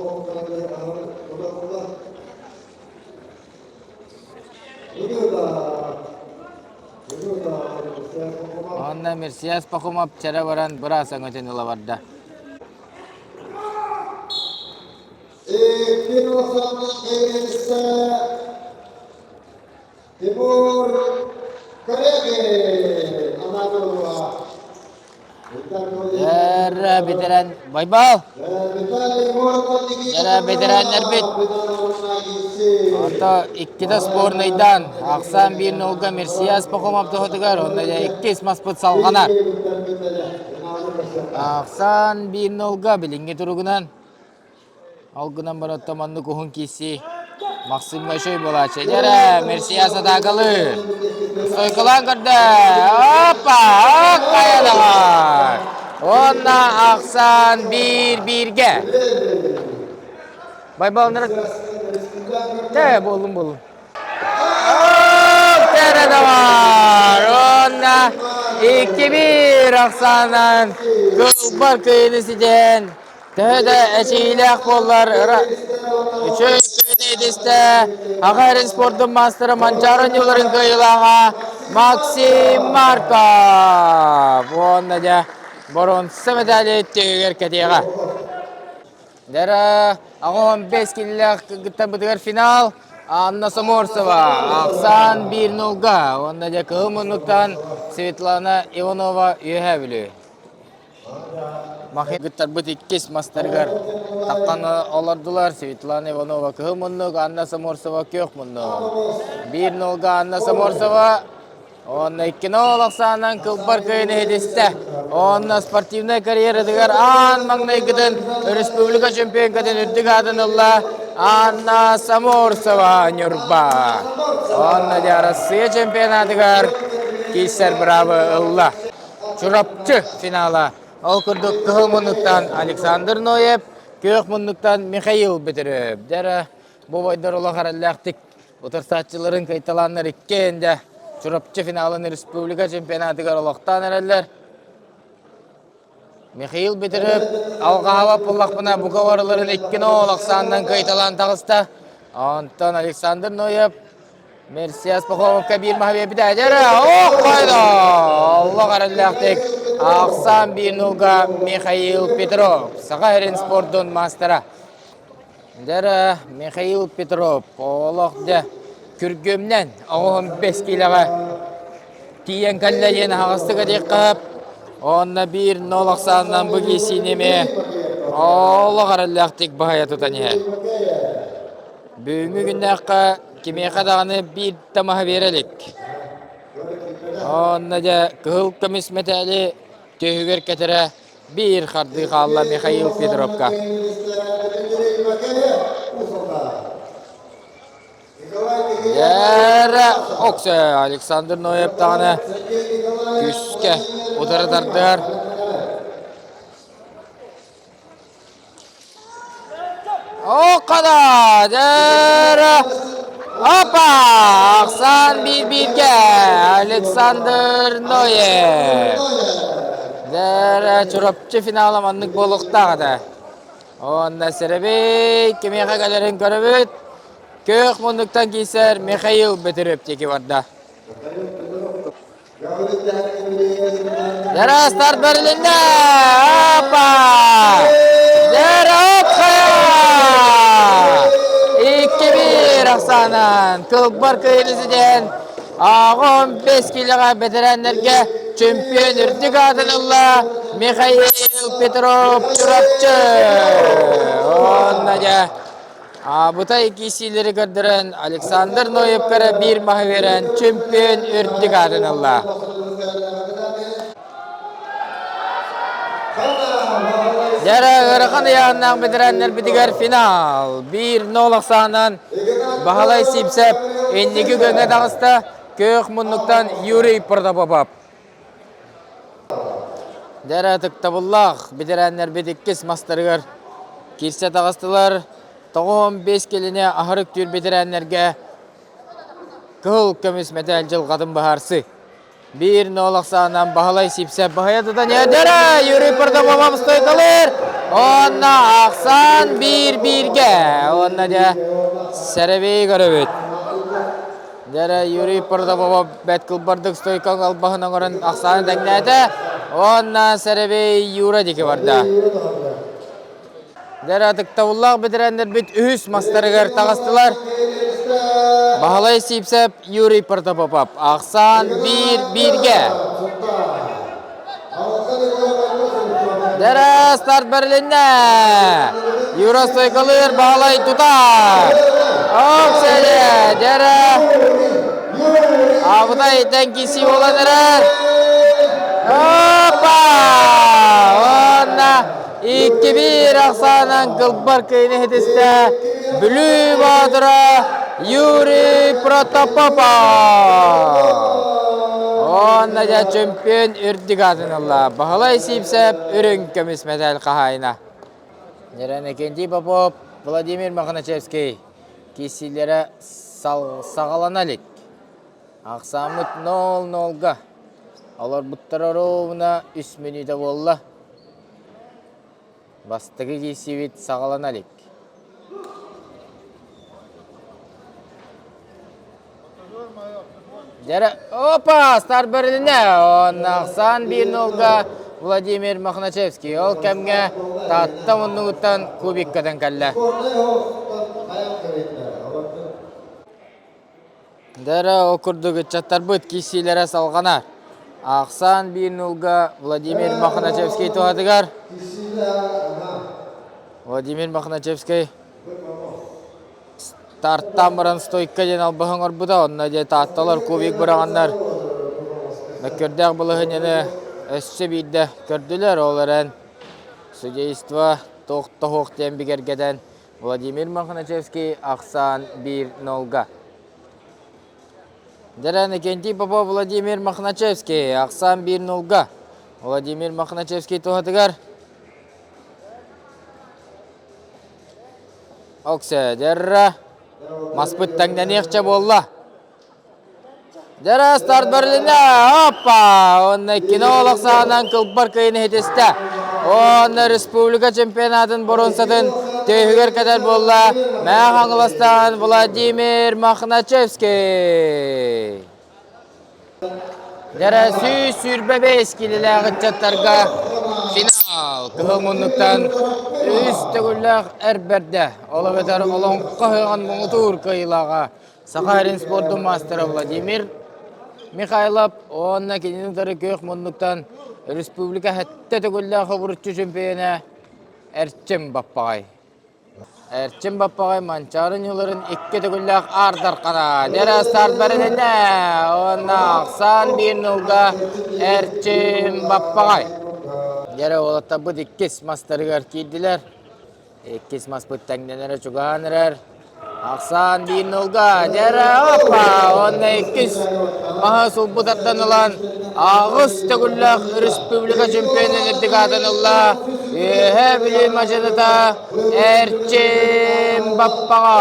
Онно Мерсияс Пахомов чэрэ баран быраас өҥөтүн ыла барда. Тимур Корягин Анатолова. Эрэ бэтэрээн Байбал. Эрэ бэтэрээннэрбит. Онто иккитэ сборнайдаан ахсаан биир нолга Мерсияс Пахомов туһатыгар онно дьэ иккис маспыт салҕанар. Ахсаан биир нолга билиҥҥи туругунан Ол гынан баран маннык уһун киирсии Максим Большой буолааччы. Дьэрэ, Мерсия сатаакалыы. Стойкалаан көрдө. Опа! Оккайадаҕар! Уонна ахсаан биир-бииргэ. Байбалнар Тэ, буоллун буоллун. Тередовар! Уонна 2-1 ахсаанан кылбар кыйыны ситэн Төһө да эчэйиилээх буоллар, үчүгэй кыайыыны итистэ Аҕа эрин спордун маастара Манчаары оонньууларын кыайыылааҕа Максим Марков уонна дьэ боруонса медали түһүгэр кэтиэҕэ. Дьэ 85 киллээх кыттарбытыгар финал Анна Соморсова ахсаан биир нулга уонна дьэ кыһыл муннуктан Светлана Иванова Үөһээ Бүлүү. Махигыттарбыт иккис мастарыгар таххан олордулар. Светлана Иванова кыһыл муннук, Анна Соморсова күөх муннук. Биир нолга Анна Соморсова Онно икки нол ахсаанынан кылбар кыайын иһитистэ. Онно спортивнай карьератыгар аан маҥнайгытын республика чемпионкатын үрдүк аатын ылла Анна Саморсова Ньурба. Онно дьэ Арассыыйа чемпионатыгар киирсэр быраабы ылла. Чурапчы финала. Ол курдук кыһыл муннуктан Александр Ноев, күөх муннуктан Михаил Бөтүрүөп. Дьэ бу бойдор олох эрэллээхтик утарсааччыларын кыайталааннар иккиэн дьэ Чурапчы финалын республика чемпионатыгар олохтоон эрэллэр. Михаил Бөтүрүөп алҕаһаба буллахпына бука барыларын икки ноол ахсаанынан кыайталаан таҕыста. Онтон Александр Ноев Мерсиас Пахомовка биир маһы биэрбитэ. Дьэрэ, ох, хайда! Олох эрэллээхтик ахсаан биир нулга Михаил Петров, Саха сирин спордун маастара. Дьэрэ, Михаил Петров, олох дьэ күргүөмнэн оҕуһун бэс киилэҕэ тиийэн кэллэ диэн аһаҕастык этиэххэ Онно биир нол ахсаанынан бу киирсиини эмиэ олох эрэллээхтик баһыйа тутан иһэр. Бүгүҥҥү күннээххэ кимиэхэ даҕаны биир да маһы биэрэ илик. Онно дьэ кыһыл көмүс мэтээли түөһүгэр кэтэрэ биир хардыы хаалла Михаил Петровка. Дьэрэ Оксө Александр Ноев даҕаны күүскэ утары тардыһар. Оккада! Дьэрэ! Опа! Ахсаан биир-бииргэ Александр Ноев. Дьэрэ Чурапчы финала маннык буолуохтаах этэ. Уонна сэрэбэй кимиэхэ кэлэрин көрөбүт. Күөх муннуктан киирсэр Михаил Бөтүрүөп диэки барда. Дьэ, старт бэрилиннэ! Опа! Дьэ, 2-1 ахсаанан кылбар кыайыыны ситиһэн аҕам бэс киилэҕэ бэтэрээннэргэ чемпион үрдүк аатын ылла Михаил Петров Чурапчы. Уонна дьэ Абытай киирсиилэри көрдөрөн Александр Ноевка биир маһы биэрэн чемпион үрдүк аатын ылла. Дьэрэ ыарахан ыйааһыннаах бэтэрээннэрбитигэр финал. 1-0 ахсаанынан Баһылай Сипсэп инники күөҥҥэ таҕыста. Күөх муннуктан Юрий Протопопов. Дьэрэ ытыктабыллаах бэтэрээннэрбит иккис мастарыгар киирсэ таҕыстылар. 95 килини аһарык түүр бэтэрээннэргэ кыһыл көмүс мэтээл дьылҕатын быһаарсыы. Биир нол ахсаанынан Баһылай Сипсэ баһыйа тутан иһэрдэрэ Юрий Протопопов стойкалыыр. Уонна ахсаан биир-бииргэ. Уонна дьэ сэрэбиэй көрөбүт. Дьэрэ Юрий Протопопов бэт кылбардык стойка албаһын оҥорон ахсааны тэҥнээтэ. Уонна сэрэбиэй Юра диэки барда. Дьэрэ ытыктабыллаах бэтэрээннэрбит үһүс мастарыгар таҕыстылар. Баһылай Сиипсэп, Юрий Протопопов. Ахсаан биир-бииргэ. Дьэрэ старт бэрилиннэ. Юра стойкалыыр, Баһылай тутар. Оксене, дьэрэ. Абытай тэн киси буолан эрэр. Опа! Уонна 2-1 ахсаанан кылбар кыйыны иһитистэ Бүлүү Боотура Юрий Протопопов. Уонна дьэ чөмпүйүөн үрдүк аатын ылла Баһылай Сиипсэп үрүҥ көмүс мэтээл хаһаайына. Нерен Экентий Попов, Владимир Мохначевский киирсиилэрэ саҕалана илик. Ахсааммыт 0-0-га. Олорбуттара ровно үс мүнүүтэ буолла. Бастакы киирсиибит саҕалана илик. Дьэрэ, опа, старт бэрилиннэ. Онно ахсаан 1-0-га Владимир Мохначевский. Ол кэмҥэ Таатта муннугуттан кубиккатан кэллэ. Дэрэ ол курдук ыччаттарбыт киирсиилэрэ салҕанар. Ахсаан биир нулга Владимир Мохначевский туһатыгар. Владимир Мохначевский стартан баран стойка диэн албаһы оҥорбута. Онно дьэ таатталар кубик быраҕаннар мөккүөрдээх балаһыанньаны өссө биирдэ көрдүлэр. Ол эрэн судейство туох тоһуох диэн бигэргэтэн Владимир Мохначевский ахсаан 1-0-га. Дэрэн Викентий Попов Владимир Мохначевский ахсаан 1-0-га. Владимир Мохначевский туһатыгар Оксе, дьэрра маспыт тэҥнэниэхчэ буолла. Дьэрэ старт бэрилиннэ. Оппа! Уонна кино саанан кылбар кыйын иһитистэ. Уонна республика чемпионатын боруонсатын төһүгэр кэтэр буолла Мээх Хаҥаластан Владимир Мохначевский. Дьэрэ 125 килилээх ыччаттарга финал. Кыһыл муннуктан үс төгүллээх эр бэрдэ. Ол эбэтэр олоҥхо ыһыаҕын муҥутуур кыайыылааҕа Саха сирин спордун маастара Владимир Михайлов уонна кинини утары күөх муннуктан республика сэттэ төгүллээх обуруччу чемпионэ Эрчим Баппаҕай. Эрчим Баппаҕай Манчаары ньыларын икки төгүллээх аардархана. Дьэрэ старт бэрилиннэ. Уонна ахсаан биир нулга Эрчим Баппаҕай. Дьэрэ уолаттарбыт иккис мастарыгар киирдилэр. Иккис маспыт тэҥнэнэрэ чугаһаан эрэр. Ахсаан биир нулга. Дьэрэ, опа! Уонна иккис маһы сулбу тардан ылан аҕыс төгүллээх республика чемпионун үрдүк аатын ылла. Үөһээ Бүлүү мадьыныта Эрчим Баппаҕа.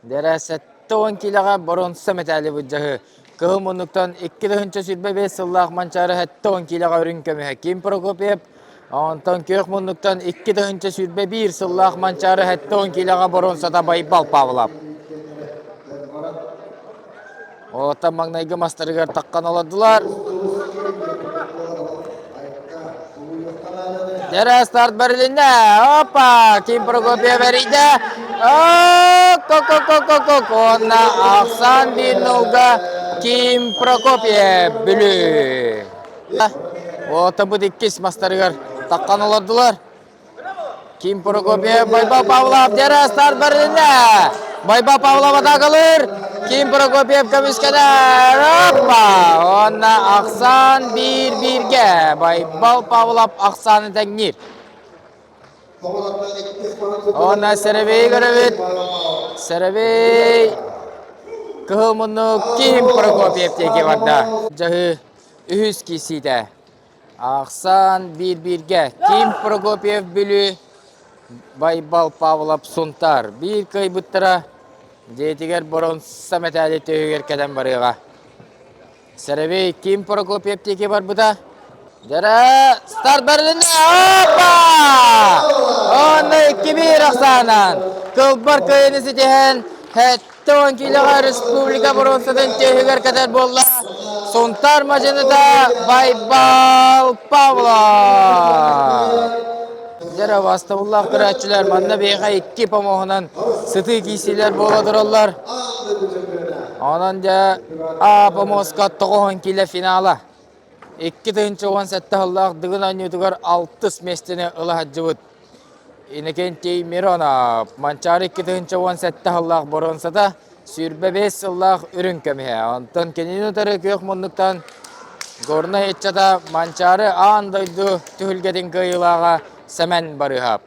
Дьэрэ 70 киилэҕэ боруонса мэтээли былдьаһыы. Кыһыл муннуктан 2025 сыллаах Манчаары 70 киилэҕэ үрүҥ көмүһэ Ким Прокопьев, онтон күөх муннуктан 2021 сыллаах Манчаары 70 киилэҕэ боруонсата Байбал Павлов. Оттон маҥнайгы мастарыгар таххан олордулар. Дьэрэ старт бэрилиннэ. Опа! Ким Прокопьев эрийдэ. Ко-ко-ко-ко-ко Уонна ахсаан биир нулга Ким Прокопьев Бүлүү. Отобут иккис мастарыгар таххан олордулар. Ким Прокопьев, Байбал Павлов, дьэрэ старт бэрилиннэ. Байбал Павлов атаакалыыр. Ким Прокопьев көмүскэнэр. Оппа! Уонна ахсаан биир-бииргэ. Байбал Павлов ахсааны тэҥниир. Уонна Сэрэбэй көрөбүт. Сэрэбэй кыһыл муннук Ким Прокопьев диэки барда. Дьаһыы үһүс киирсиитэ. Ахсаан биир-бииргэ Ким Прокопьев Бүлүү, Байбал Павлов Сунтаар. Биир кыайбыттара. Дьиэтигэр боруонса мэтээли түөһүгэр кэлэн барыаҕа. Сэрэбий Ким Прокопьев диэки барбыта. Дьэрэ, старт барылынна! Опа! Онно 2-1 ахсаанан кылбар кыайыны ситиһэн 70 киилэҕэ республика боруонсатын түөһүгэр кэтэр буолла. Сунтаар мадьыныта Байбал Павлов! Дьэрэ, бастабыллаах көрөөччүлэр манна биһиэхэ икки помоһунан сытыы киирсиилэр буола тураллар. Онон дьэ А помоска тоҕуһун киилэ финала. 2017 сыллаах Дыгын оонньуутугар алтыс миэстэни ыла сылдьыбыт. Иннокентий Миронов Манчаары 2017 сыллаах боруонсата 25 сыллаах үрүҥ көмүһэ. Онтон кинини утары күөх муннуктан Горнай ыччата Манчаары аан дойду түһүлгэтин кыайыылааҕа Сэмэн Барыһап.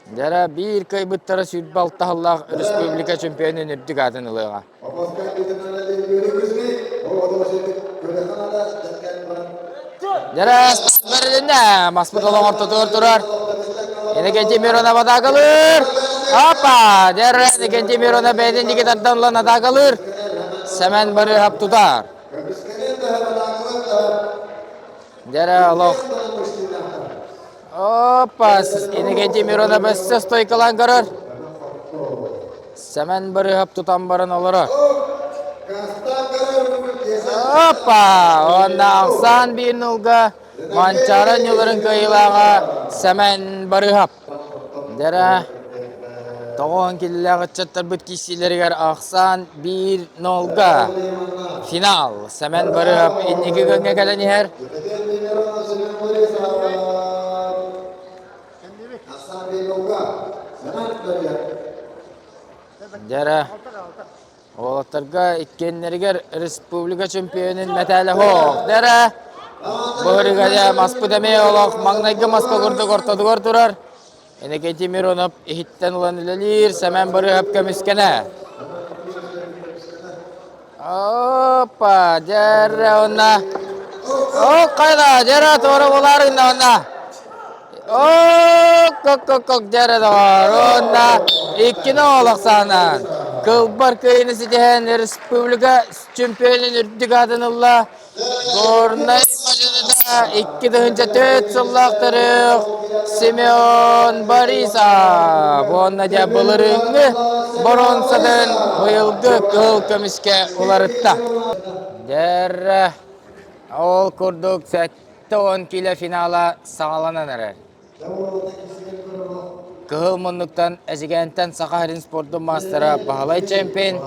Дьара биир кыайбыттара 26 сыллаах республика чемпионун үрдүк аатын ылыаҕа. Дьара бэрилиннэ маспыт олоҕ ортотугар турар. Иннокентий Миронов атаакалыыр. Опа! Дьара Иннокентий Миронов бэйэтин диэки тардан ылан атаакалыыр. Сэмэн Барыһап тутар. Дьара олох Опа, Иннокентий Миронов өссө стойкалаан көрөр. Сэмэн Барыһап тутан баран олорор. Опа! Уонна ахсаан биир нулга Манчаары ньыларын кыайыылааҕа Сэмэн Барыһап. Дьэрэ, тоҕоон киллээх ыччаттарбыт киирсиилэригэр ахсаан биир нолга. Финал. Сэмэн Барыһап инники күҥҥэ кэлэн иһэр. Дьэрэ, Уолаттарга иккиэннэригэр республика чемпионун мэтээлэ суох. Дэрэ, быһырыга маспыт эмиэ олох маҥнайгы маска курдук ортотугар турар. Иннокентий Миронов иһиттэн ылан үлэлиир, Сэмэн Барыһап көмүскэнэ. Опа, дьэрэ онна. О, хайда, дьэрэ туора булаарыҥна онна. Ок-кок-кок дьэрэ доҕоор уонна иккини олох саанан кылбар кыайыыны ситиһэн республика чемпионун үрдүк аатын ылла Горнай мадьыныта 2004 сыллаах төрүөх Семен Борисов уонна дьэ былырыыҥҥы боруонсатын быйылгы кыһыл көмүскэ уларытта. Дьэрэ ол курдук 70 киилэ финала саҕаланан эрэр. Кыһыл муннуктан Эдьигээнтэн Саха сирин спордун маастара Баһылай Чемпин,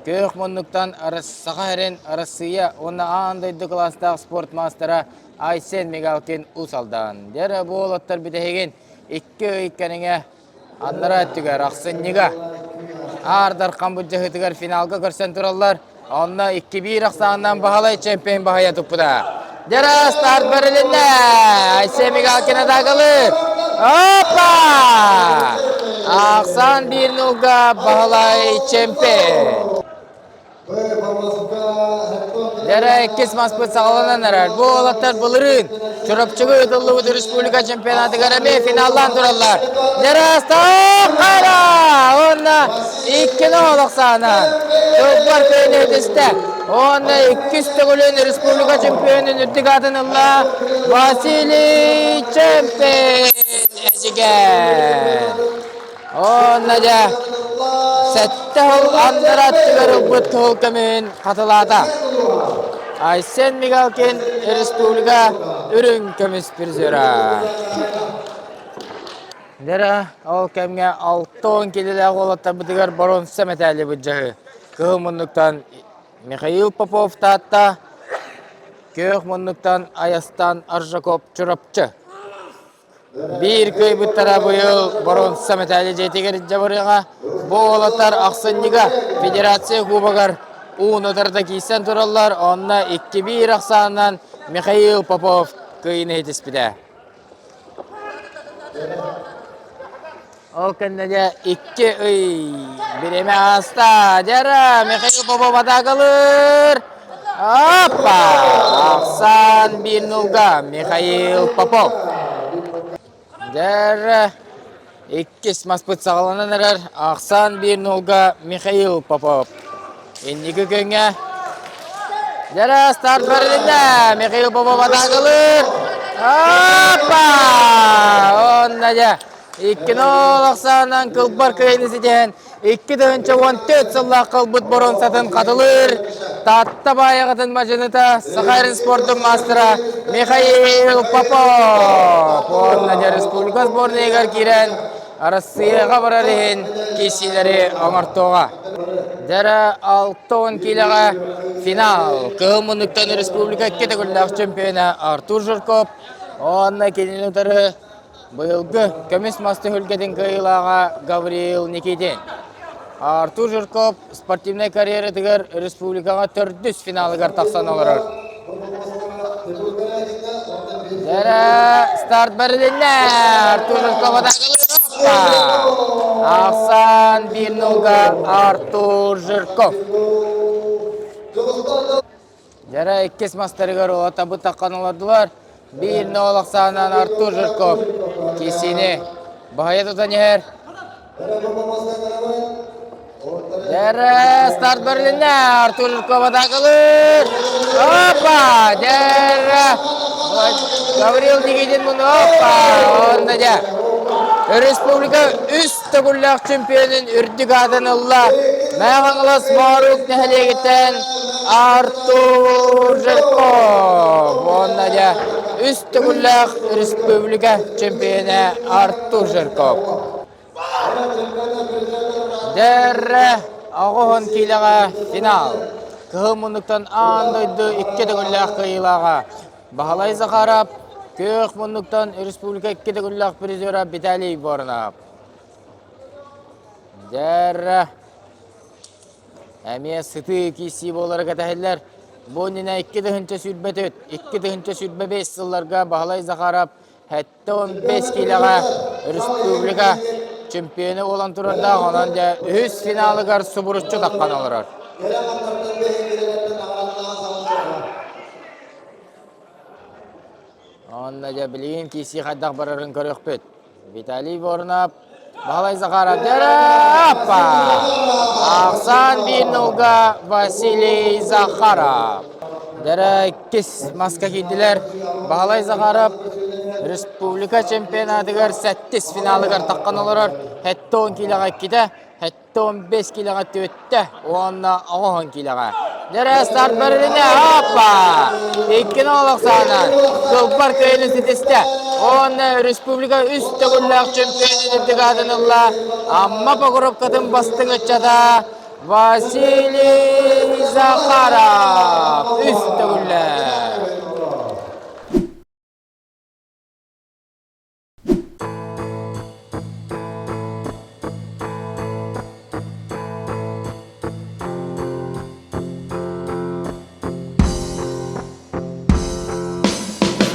күөх муннуктан Саха сирин Арассыыйа уонна аан дойду кылаастаах спорт маастара Айсен Мигалкин Уус Алдан. Дьэ бу уолаттар бүтэһигин икки ый кэриҥэ Аннараа өттүгэр ахсынньыга Аар Дархан былдьаһыытыгар финалга көрсөн тураллар. Онно 2-1 ахсаанынан Баһылай чемпион баһыйа туппута. Дьара старт бэрилиннэ! Айсен Мигалкин атаакалыыр. Опа! Ахсаан 1-0-га Баһылай чемпион. Дьэрэ иккис маспыт саҕаланан эрэр. Бу уолаттар былырыын Чурапчыга ыытыллыбыт республика чемпионатыгар эмиэ финаллаан тураллар. Дьэрэ Хара! Уонна иккини олох саанан Тылбар кыайыны ситистэ. Уонна иккис төгүлүн республика чемпионун үрдүк аатын ылла Василий Чемпин Эдьигээн. Уонна дьэ сэттэ сыл аннара өттүгэр ылбыт кыһыл көмүһүн хатылаата. Айсен Мигалкин республика үрүҥ көмүс призера. Дьэрэ, ол кэмҥэ 60 килэлээх уолаттарбытыгар боруонса мэтээли былдьаһыы. Кыһыл муннуктан Михаил Попов Таатта, күөх муннуктан Айастан Аржаков Чурапчы. Биир кыайбыттара быйыл боруонса мэтээли дьиэтигэр илдьэ барыаҕа. Бу уолаттар ахсынньыга Федерация Кубогар уун утарыта киирсэн тураллар. Онно 2-1 ахсаанынан Михаил Попов кыайыыны ситиспитэ. Ол кэннэ дьэ икки ый бириэмэ ааста. Дьара Михаил Попов атаакалыыр. Опа! Ахсаан биир нулга Михаил Попов. Дьара. Иккис маспыт саҕаланан эрэр. Ахсаан биир нолга Михаил Попов. Инники күҥҥэ Дьэрэ старт бэрилиннэ. Михаил Попов атаакалыыр. Опа! Онно дьэ 2-0 ахсаанынан кылбар кыайыыны ситиһэн 2014 сыллаах кылбыт боруонсатын хатылыыр Таатта баайаҕатын мадьыныта Саха спордун маастара Михаил Попов уонна дьэ республика сборнайыгар киирэн Арассыыйаҕа барар иһин киирсиилэри оҥортуоҕа. Дьэрэ 60 киилэҕэ финал. Кыһыл муннуктан республика икки төгүллээх чемпиона Артур Жирков уонна кинини утары Быйылгы көмүс мас түһүлгэтин кыайыылааҕа Гавриил Никитин. Артур Жирков спортивнай карьератыгар республикаҕа төрдүс финалыгар тахсан олорор. Дэрэ старт бэрилиннэ! Артур Жирков Ахсан биир нолга Артур Жирков. Дьэрэ иккис мастарыгар уотабыт таххан олордулар. Биир ноол ахсаанынан Артур Жирков киисиини баһыйа тутан иһэр. Дьэрэ старт бэрилиннэ. Артур Жирков атаакалыыр. Опа! Дьэрэ! Гаврил Никитин муну опа! Онно дьэ. Республика үс төгүллээх чемпионун үрдүк аатын ылла. Мэҥэ Хаҥалас Моорук нэһилиэгиттэн Артур Жирков уонна дьэ үс төгүллээх республика чемпиона Артур Жирков. Дэрэ оҕоһун киилэҕэ финал. Кыһыл муннуктан аан дойду икки төгүллээх кыайыылааҕа Баһылай Захаров, күөх муннуктан республика икки төгүллээх призера Виталий Воронов. Дьэрэ эмиэ сытыы киирсии буолара кэтэһиллэр. Бу иннинэ 2024, 2025 сылларга Баһылай Захаров 75 киилэҕэ республика чемпиона буолан турардаах, онон дьэ үһүс финалыгар субуруччу таххан олорор. Онно дьэ билигин киирсии хайдах барарын көрүөхпүт. Виталий Воронов, Баһылай Захаров, Дьараппа! Ахсаан биир нулга Василий Захаров. Дьэрэ иккис маска киирдилэр. Баһылай Захаров республика чемпионатыгар сэттис финалыгар таххан олорор. 70 киилэҕэ иккитэ, 75 килэҕэ түөттэ уонна оҕоһон килэҕэ. Дьэрэ старт бэрилинэ, аппа! Иккини олох саанан, кылбар кыайыны ситистэ. Уонна республика үс төгүллээх чемпионун үрдүк аатын ылла Амма Покровкатын бастыҥ ыччата Василий Захаров үс төгүллээх.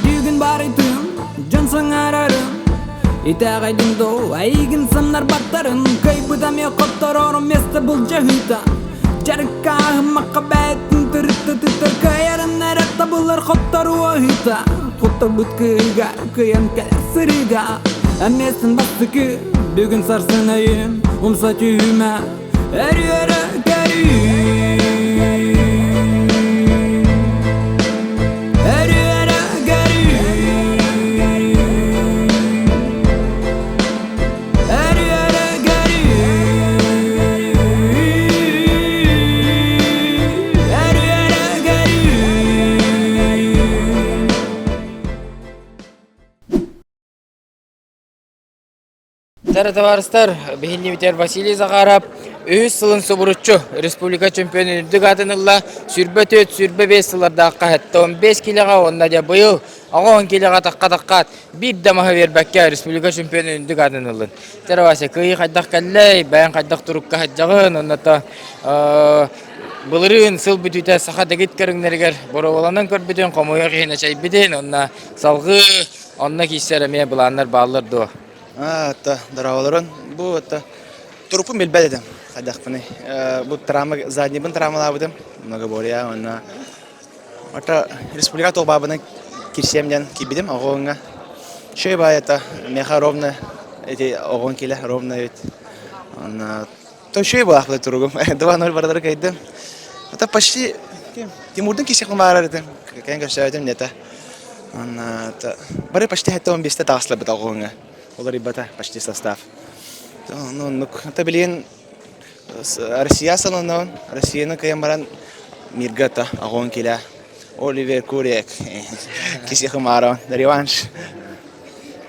Бүгүн барытым, дьон саҥарарым Итэҕэйдим доо, эйигин самнарбаттарын Кыайбытам хотторорум место былдьаһыыта Дьарыккааһыммакка бэйэтин тырытта тыттар Кыайарын эрэ табыллар хотторуу аһыыта Хотторбут кыыга кыайан кэлэр сырыыга Эмиэсин бастакы бүгүн сарсын өйүм Умса түһүмэ өрүөрэ көрүү Өрүөрэ көрүү Өрүөрэ көрүү Өрүөрэ көрүү Тара табаарыстар, биһиннибитигэр Василий Захаров үһүс сылын субуруччу республика чемпионун үрдүк аатын ылла. 24, 25 сыллардаахха 75 килоҕа уонна дьэ быйыл 90 килоҕа тахха-таххаат биир да маһы биэрбэккэ республика чемпионун үрдүк аатын ыллын. Тара Вася, кыайыы хайдах кэллэй, бэйэҥ хайдах турукка сылдьаҕын, онно былырыын сыл бүтүүтэ саха дэгит көрүҥнэригэр боруобаланан көрбүтүн, хомойуох иһин эчэйбитин, уонна салҕыы онно киирсэр эмиэ былааннар бааллар дуо? Это дороголорун. Бу это туруппун билбэт этим хайдахпыный. Бу травма заднийбын травмалаабытым многоборье уонна это республика туох баабынан кирсиэм диэн киирбитим оҕоҥҥа. Үчүгэй баай это меха ровно. Эти оҕон килэ ровно ведь. Онно то үчүгэй буолаахпыт туругум. 2-0 барылары кыайдым. Это почти Тимурдун кисих баарар этим. Кэн көрсөөтүм нета. Онно бары почти 75-те таҕысларбыт оҕоҥҥа. Уларыйбата почти состав. Ну, оннук. Это билигин Россия салоннаан, Россияны кыайан баран мирга огонь килэ. Оливер Курек, Кисихымаро, реванш.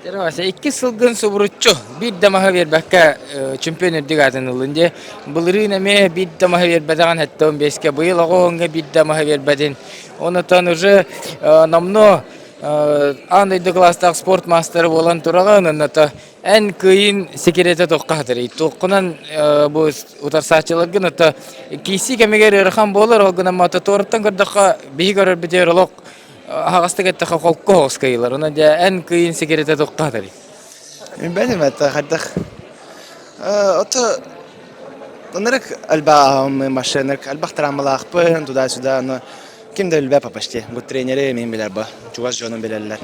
Икки сылгын субуруччу биир да маһы биэрбэккэ чемпион үрдүк аатын ыллын дии. Былырыын эмиэ биир да маһы биэрбэтэҕин 75-кэ, быйыл оҕо биир да маһы биэрбэтин. Онутан уже номнуо аан дойду кылаастаах спорт маастара буолан тураҕын, онното Эн кыайын секретэ туохха хатырый? Туоххунан бу утарсааччыларгын ото киирсии кэмигэр ыарахан буолар, ол гынан мата туораттан көрдөххө биһи көрөрбүтүгэр олох аһаҕастык эттэххэ холку соҕус кыайыылар. Онон дьэ эн кыайын секретэ туохха хатырый? Билбэтим это хайдах ото ынырык элбэх машинак элбэх травмалаахпын туда-сюда но ким да билбэт почти бу тренери мин билэр бу чугас дьонум билэллэр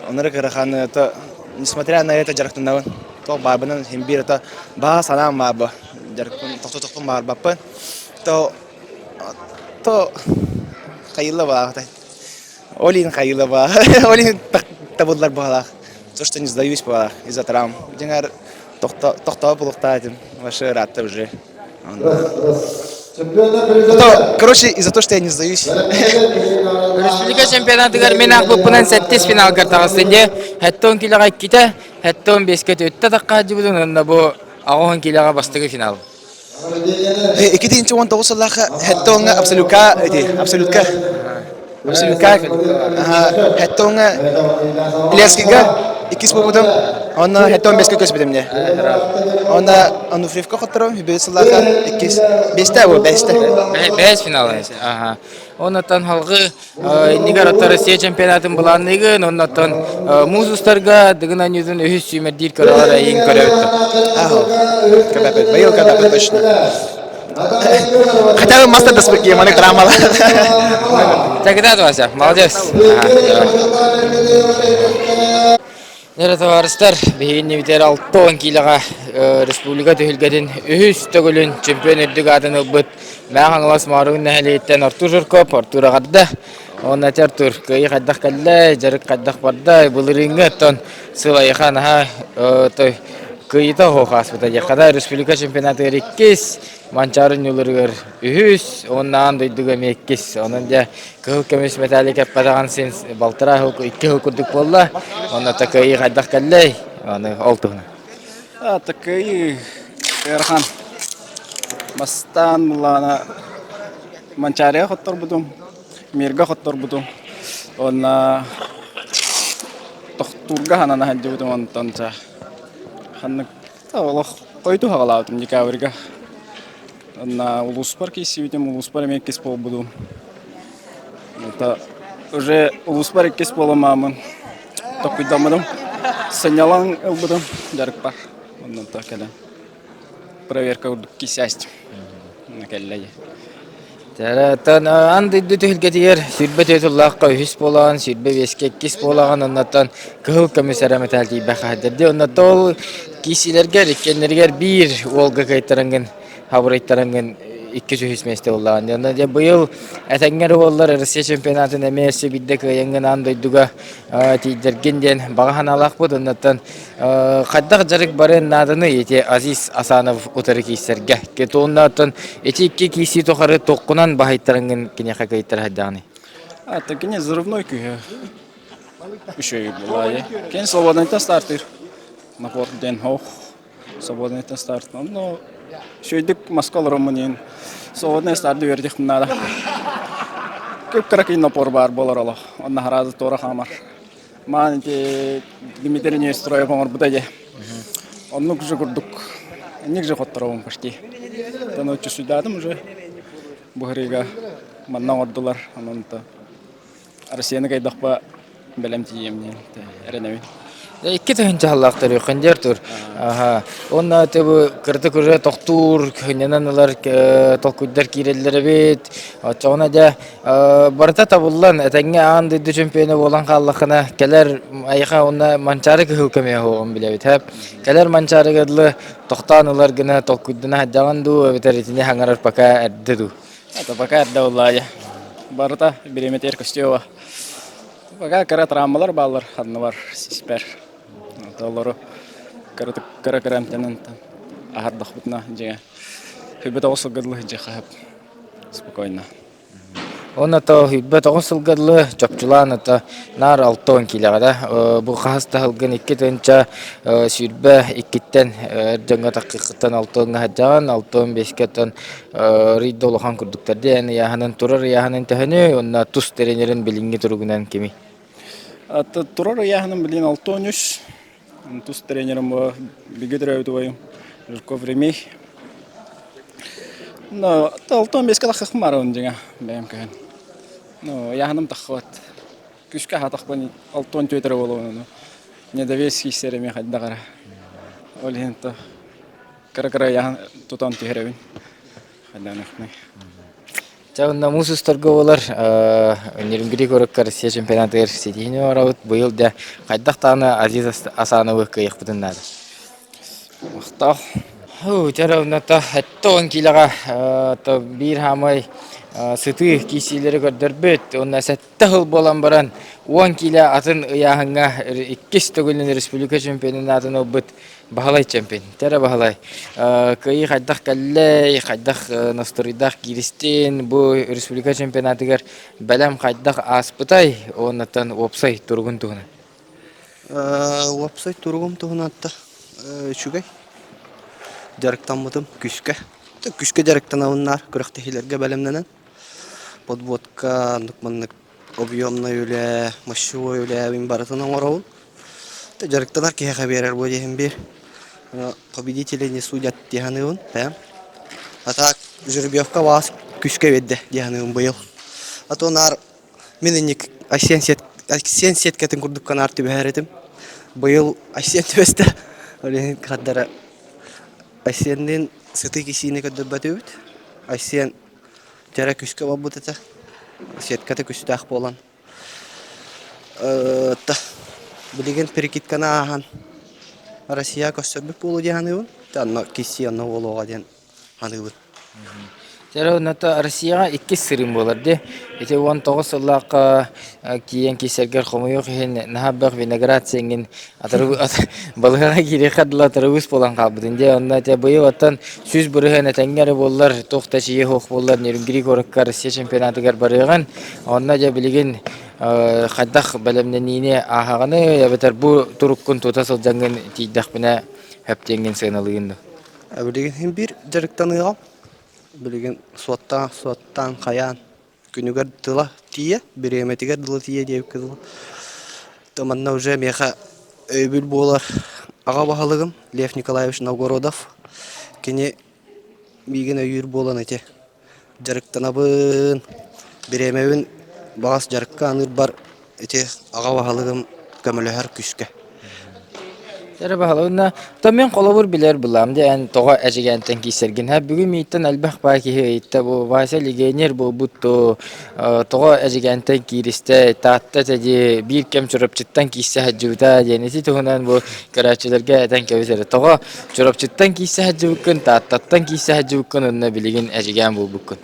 Оннук ыарахан это несмотря на это дьарыктанабын. Туох баарбынан син биир это баа санаам баар бу. Дьарыкпын тохтотохпун баарбаппын. То то хайыла баахтай. Олин хайыла баа. Олин табыллар баалаах. То, что не сдаюсь баалаах из-за травм. Дьиҥэр тохтоо булуктаатым. Вообще ыраатта уже. То, короче, из-за того, что я не сдаюсь. Республика чемпионатыгар мин аахпыппынан сэттис финалгар таҕыстын дии. Хэттон килэҕэ иккитэ, хэттон биэскэ түөттэ таххаадьыбытын уонна бу аҕыһын килэҕэ бастакы финал. 2019 сыллаахха хэттоҥҥа абсолютка эти абсолютка абсолютка хэттоҥҥа Ленскийга иккис буолбутум онно хэттон бэскэ көспүтүм дии онно Ануфриевка хоттором үбү сыллаахха иккис бэстэ бу бэстэ Бэс финал аха оннотон халгы иннигэр оттон Россия чемпионатын былаанныгын оннотон муус устарга Дыгын Анньыытын үһүс сүүмэрдиир көрөҕөр эйин көрөбүт Аһо кэбэппит быйыл кэбэппит точно Хотя бы мастер даспыт маны травмала. Тогда Вася, молодец. Нера товарыстар, биһигинни бүтэр 60 киилэҕэ республика түһүлгэтин үһүс төгүлүн чемпион үрдүк аатын ылбыт Мэҥэ Хаҥалас Мооругун нэһилиэгиттэн Артур Жирков, Артур аҕарда. Уонна ити Артур, кыайыы хайдах кэллэ, дьарык хайдах барда, былырыыҥҥы оттон сыл айыха наһаа той кыайыыта оһох ааспыта диэххэ да республика чемпионатыгар иккис, Манчаары ньуларыгар үһүс, уонна аан дойдуга эмиэ иккис. Онон дьэ кыһыл көмүс мэтээли кэппэтэҕин син балтараа сыл, икки сыл курдук буолла. Онно кыайыы хайдах кэллэй? Аны ол туһунан. Кыайыы ыарахан. Бастаан былаана Манчаарыга хотторбутум, Мирга хотторбутум. Уонна тохтуурга ханана сылдьыбытым онтон ханнык олох хойутуу хаҕалаабытым декабрьга. Онно улууспар киирсибитим, улууспар эмиэ иккис буолбутум. Это уже улууспар иккис буоламааммын толкуйдаммытым. Сынньалаҥ ылбытым дьарыкпар. Оннук кэлэн проверка курдук кисээстим. Кэллэ дии. Оттон аан дойду түһүлгэтигэр 24 сыллаахха үһүс буолаҕын, 25-кэ иккис буолаҕын, оннуттан кыһыл көмүс эрэ мэтээл тиийбэх хаһыйдар. Оннуттан ол киисилэргэр иккиэннэригэр биир уолга кыайтарыҥҥын, хабырыйтарыҥҥын иккис үһүс миэстэ буоллаҕын. Онно дьэ быйыл этэҥҥэр уоллар Россия чемпионатын эмиэ өссө биирдэ кыайаҥҥын аан дойдуга тиийдэргин диэн баҕа санаалаахпыт. Оннуттан Хайдах дьарык барыан нааданый ити Азиз Асанов утары киирсэргэ? Уонна оттон ити икки киирсии тухары туоххунан баһыйтарыҥҥын киниэхэ кыайтара сылдьаҕыный? А, так кини взрывной күүһэ үчүгэй буолаайы. Кини свободныйтан стартыыр. Напор диэн ох свободныйтан старт. Но үчүгэйдик маска олороммун иһин свободный старды үөрдүхпүн наада. Кып-кыракый напор баар буолар олох. Онно сразу туора хаамар. Маан ити Дмитрий Нестроев оҥорбута дии. Оннук же курдук инник же хотторобун почти. Ону чувствуйдаатым уже. Бу манна оҥордулар. Онон Россияны кайдахпа бэлэм тиийиэм диэн эрэнэбин. 2 тыһыынча төрүөххүн диэр тур. Аха. Уонна бу кырдык уже тохтуур, көннөнөн ылар толкуйдар киирэллэр эбит. Оччоҕуна дьэ барыта табыллан, этэҥҥэ аан дойду чемпиона буолан хааллаххына, кэлэр айыха уонна Манчаары кыһыл көмүө оһоҕун билэбит. Хэп. Кэлэр Манчаарыга дылы тохтоон ылар гына толкуйдана сылдьаҕын дуу, эбэтэр итини хаҥарар пока эрдэ дуу. Это пока эрдэ буоллаа Барыта бириэмэтигэр көстүө Пока кыра травмалар бааллар ханныбар сиспэр. Олору кыра-кыра эмтэнэн аһардахпытына дьиҥэ 29 сылга дылы дьэ хаһып спокойно. Уонна то 29 сылга дылы чопчулаан ата наар 60 киилэҕэ да бу хаһыс да сылгын 2 тыһыынча 22-ттэн эр дьоҥҥо таххыттан 60-ҥа сылдьаҕын 65-кэ оттон рыйда улахан курдуктар диэн ыйааһынын турар ыйааһынын төһөнүй уонна тус тренерин билиҥҥи туругунан кимий? Турар ыйааһыным билигин 63. Тус тренерим бу бигэ төрөөбүт убайым Жирков Ремей. Ну, 65-ке тахсыахпын баарабын дьиҥэ бэйэм көһөн. Ну, ыйааһыным таххыбат. Күүскэ аһаатахпын 64 эрэ буолуон недовес киирсэр эмиэ хайдах эрэ. Ол иһин то кыра-кыра ыйааһын тутан түһэрэбин. Хайдаан Чэ, онно муус устарга буолар Нерюнгри куоракка Россия чемпионатыгар ситиһиини оҥоробут. Быйыл дьэ хайдах даҕаны Азиз Асановы кыайыахпытын наада. Махтал. Чэ, онно 70 киилэҕэ то биир хаамай сытыы киирсиилэри көрдөрбүт. Уонна сэттэ сыл буолан баран 10 киилэ атын ыйааһыҥҥа иккис төгүлүн республика чемпионун аатын ылбыт Баһылай чемпион. Тэрэ Баһылай, кыайыы хайдах кэллэй, хайдах настройдаах кииристин, бу республика чемпионатыгар бэлэм хайдах ааспытай, уоннаттан уопсай туругун туһунан. Уопсай туругум туһунан үчүгэй. Дьарыктаммытым күүскэ. Күүскэ дьарыктанабыннар күрэхтэһиилэргэ бэлэмнэнэн. Подводка, оннук-маннык объемнай үлэ, мощевой үлэ барытын оҥоробун. Дьарыктанар киһиэхэ биэрэр буо диэһин биир. Победители не судят дии саныыбын. А так жеребьевка баҕас күүскэ биэрдэ дии саныыбын быйыл. А то наар мин инник Айсен Айсен сеткатын курдук наар түбэһэр этим. Быйыл Айсен түбэстэ. Ол иһин хардара Айсенниин сытыы кисиини көрдөрбөтүбүт. Айсен дьэрэ күүскэ буолбут этэ. Сетката күстээх буолан. Билигин перекидканы ааһан Россия көрсөрбүт буолуо дии саныыбын. Онно киирсии онно буолуоҕа диэн саныыбын. Дьэ, онно Россияҕа иккис сырыым буолар дии. Ити 19 сыллаахха киирэн киирсэргэр хомойуох иһин наһаа элбэх виноград сиэҥҥин балыыһаҕа киириэххэ дылы атырабыыс буолан хаалбытын дии. Онно этэ быйыл оттон 100% этэҥҥэ эрэ буоллар, туох да эчийиэ суох буоллар Нерюнгри куоракка Россия чемпионатыгар барыаҕын. Онно дьэ билигин хайдах бэлэмнэниини ааһаҕыный эбэтэр бу туруккун тута сылдьаҥҥын тиийдэхпинэ сөп диэҥҥин сыаналыыгын дуо? Билигин биир дьарыктаныаҕым. Билигин суоттаан, суоттаан хайаан күнүгэр дыла тиийэ, бириэмэтигэр дылы тиийэ диэбиккэ дылы. То манна уже миэхэ өйөбүл буолар аҕа баһылыгым Лев Николаевич Новгородов. Кини миигин өйүүр буолан ити дьарыктанабын, бириэмэбин баҕас дьарыкка аныырбар ити аҕа баһылыгым көмөлөһөр күүскэ. Эрэ баһылыгына, то мин холобур билэр былаам дии эн тоҕо Эдьигээнтэн киирсэргин. Һэ бүгүн мииттэн элбэх баа киһи ыйытта бу Вася легионер буолбут дуу, тоҕо Эдьигээнтэн кииристэ, Таатта этэ дии, биир кэм Чурапчыттан киирсэ сылдьыбыта диэн ити туһунан бу көрөөччүлэргэ этэн кэбис эрэ. Тоҕо Чурапчыттан киирсэ сылдьыбыккын, Тааттаттан киирсэ сылдьыбыккын уонна билигин Эдьигээн буолбуккун?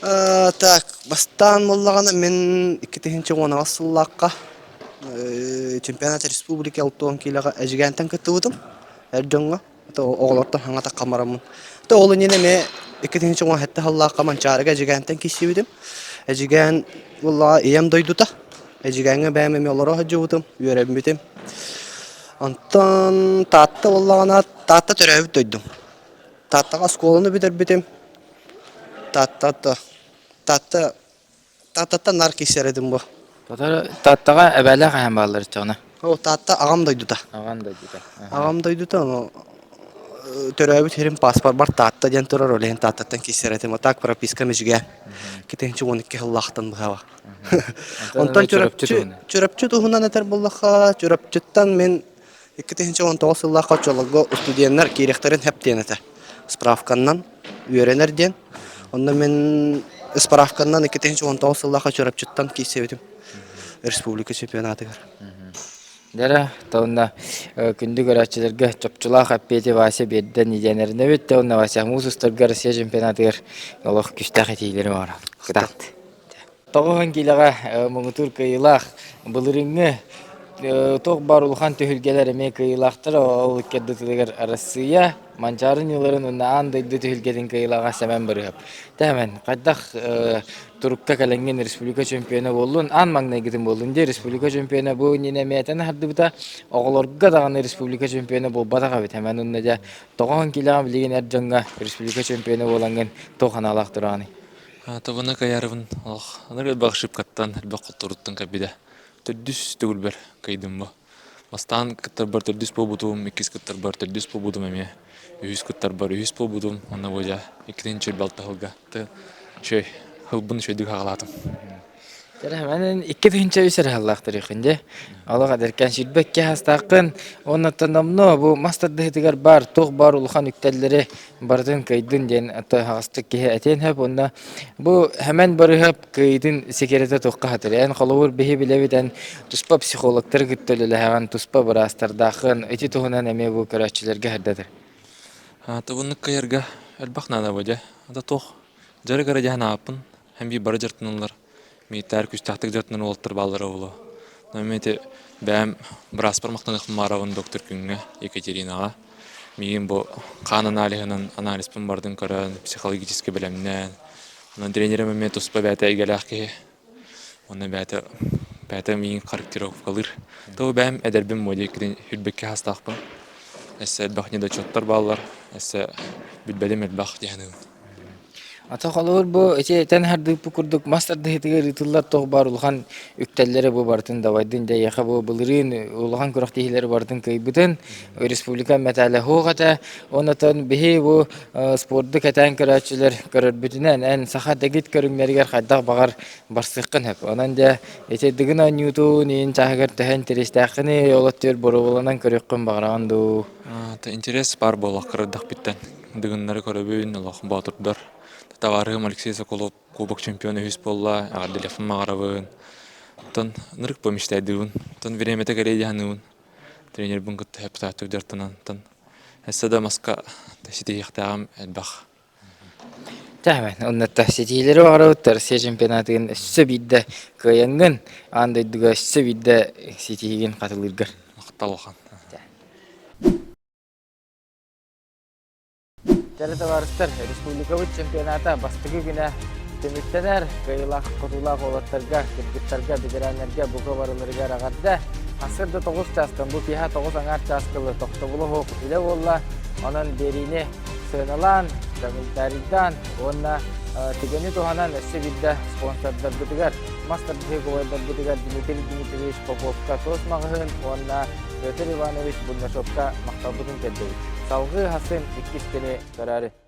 Так, бастаан буоллаҕына мин 2018 сыллаахха чемпионат республики 60 киилэҕэ Эдьигээнтэн кыттыбытым эр дьоҥҥо оҕолортон хаҥатахха бараммын. То ол иннинэ эмиэ 2017 сыллаахха Манчаарыга Эдьигээнтэн киирсибитим. Эдьигээн буоллаҕа ийэм дойдута. Эдьигээҥҥэ бэйэм эмиэ олоро сылдьыбытым, үөрэммитим. Онтон Таатта буоллаҕына Таатта төрөөбүт дойдум. Тааттаҕа оскуоланы бүтэрбитим. Таатта Таатта Тааттаттан наар киирсэр этим бу. Тааттаҕа эбээлээх эһэм бааллар иччэҕинэ. О, Таатта аҕам дойдута. Аҕам дойдута. Аҕам дойдута, ону Төрөөбүт сирим паспорбар Таатта диэн турар, ол иһин Тааттаттан киирсэр этим. А так прописка Мичигэ. 2012 сыллаахтан быһаба. Онтон Чурапчы Чурапчы туһунан этэр буоллахха, Чурапчыттан мин 2019 сыллаахха оччолорго студеннар киириэхтэрин сөп диэн этэ. Справканнан үөрэнэр диэн. Онно мин справканнан 2019 сыллаахха Чурапчыттан киирсибитим республика чемпионатыгар. Дьэ, уонна күндү көрөөччүлэргэ чопчулаах эппиэти Вася биэрдэ диэн эрэнэбит. Уонна Вася муус устарга Россия чемпионатыгар олох күүстээх этиилэри оҥорор. Кытаат. Тоҕуһун киилэҕэ муҥутуур кыайыылаах былырыыҥҥы туох баар улахан түһүлгэлэр эмиэ кыайыылаахтар. Ол икки Арассыыйа Манчаары ньыыларын уонна аан дойду түһүлгэтин кыайыылааҕа Сэмэн Барыһап. Тэһэмэн, хайдах турукка кэлэҥҥин республика чемпиона буоллун, аан маҥнайгытын буоллун дии республика чемпиона бу иннинэ эмиэ аһардыбыта, оҕолорго даҕаны республика чемпиона буолбатах эбит. Хэмэн уонна дьэ тоҕоһон киилэҕин билигин эр дьоҥҥо республика чемпиона буолаҥҥын туох анаалаах тураҕыный? Табына кайарыбын олох анар элбэх ошибкаттан, элбэх хотторуттан кэлбитэ. Төрдүс төгүлбэр кыйдым бу. Бастаан кыттарбар төрдүс буолбутум, иккис кыттарбар төрдүс буолбутум эмиэ, үһүс кыттарбар үһүс буолбутум уонна бу дьэ иккитин үчүгэй балта сылга үчүгэй ылбын үчүгэйдик аҕалаатым. Тэрэмэнин 2003 эрэ сыллаахтарыахын дьэ. Олох эдэркээн сүүрбэккэ хастааххын уонна номнуо бу мас тардыһыытыгар баар туох баар улахан үктэллэри барытын кыайдын диэн хаҕастык киһи этиэн сөп уонна бу Хэмэн Барыһап кыайыытын секретэ туохха хатыр эн холобур биһи билэбит эн туспа психологтары кытта үлэлэһэҕин туспа быраастардааххын ити туһунан эмиэ бу көрөөччүлэргэ сырдатар Тубуннук кыайарга элбэх наада бу дьэ. Ата туох дьарык эрэ дьаһан ааппын. Һэм биир бары дьарыктаналлар. Миитээр күстээхтик дьарыктанар уолаттар бааллара буолуо. Мин ити бэйэм бырааспар махтаныахпын баҕарабын доктор Күҥҥэ Екатеринаҕа. Миигин бу хаан аналиһынан анализпын барытын көрөн, психологически бэлэмнээн, онон тренерим эмиэ туспа бэйэтэ эйгэлээх киһи. Уонна бэйэтэ бэйэтэ миигин корректировкалыыр. То бэйэм эдэрбин модик үрбэккэ хастаахпын. Өссө элбэх недочеттар бааллар, өссө билбэтим элбэх дии саныыбын. Ата холобур бу ити этэн хардыыппыт курдук мас тардыһыытыгар ыытыллар туох баар улахан үктэллэри бу барытын дабайдын дьэ бу былырыын улахан күрэхтэһиилэри барытын кыайбытын республика мэтээлэ суох этэ оннотон биһи бу спорду кэтээн көрөөччүлэр көрөрбүтүнэн эн саха дэгит көрүҥнэригэр хайдах баҕар барсыаххын сөп онон дьэ ити дыгын оонньуутун иин чааһыгар төһө интэриэстээххиний ол өттүгэр боруобаланан көрүөххүн баҕараҕын дуу Интерес баар буолла кырдахпыттан Дыгыннары көрөбүн, олох боотурдар. Табаарыһым Алексей Соколов кубок чемпиона үһүс буолла, эҕэрдэлиэхпин баҕарабын. Оттон ынырык помечтайдыыбын. Оттон бириэмэтэ кэлиэ дии саныыбын. Тренербин кытта сөптөөхтүк дьарыктанан. Оттон өссө да маска ситиһиэхтээҕим элбэх. Тэһэмэн, оннуттан ситиһиилэри баҕарабыт Россия чемпионатын өссө биирдэ кыайаҥҥын, аан дойдуга өссө биирдэ ситиһиигин хатылыыргар. Махтал улахан. Кэрэ табаарыстар, республикабыт чемпионата бастакы күнэ түмүктэнэр. Кыайыылаах хотуулаах уолаттарга, кыргыттарга, бэтэрээннэргэ бука барыларыгар эҕэрдэ. Сарсыарда 9 чаастан бу киэһэ 9 аҥаар чааска ыла тохтобула суох үлэ буолла. Онон биэриини сыаналаан, комментарийдаан уонна түгэни туһанан өссө биирдэ спонсордарбытыгар, мас тардыһыы убайдарбытыгар Дмитрий Дмитриевич Поповка туос маҕаһыын уонна Петр Иванович Бурнашовка махталбытын тиэрдэбит. Салгыы Хасым иккис күнү көрөөрү.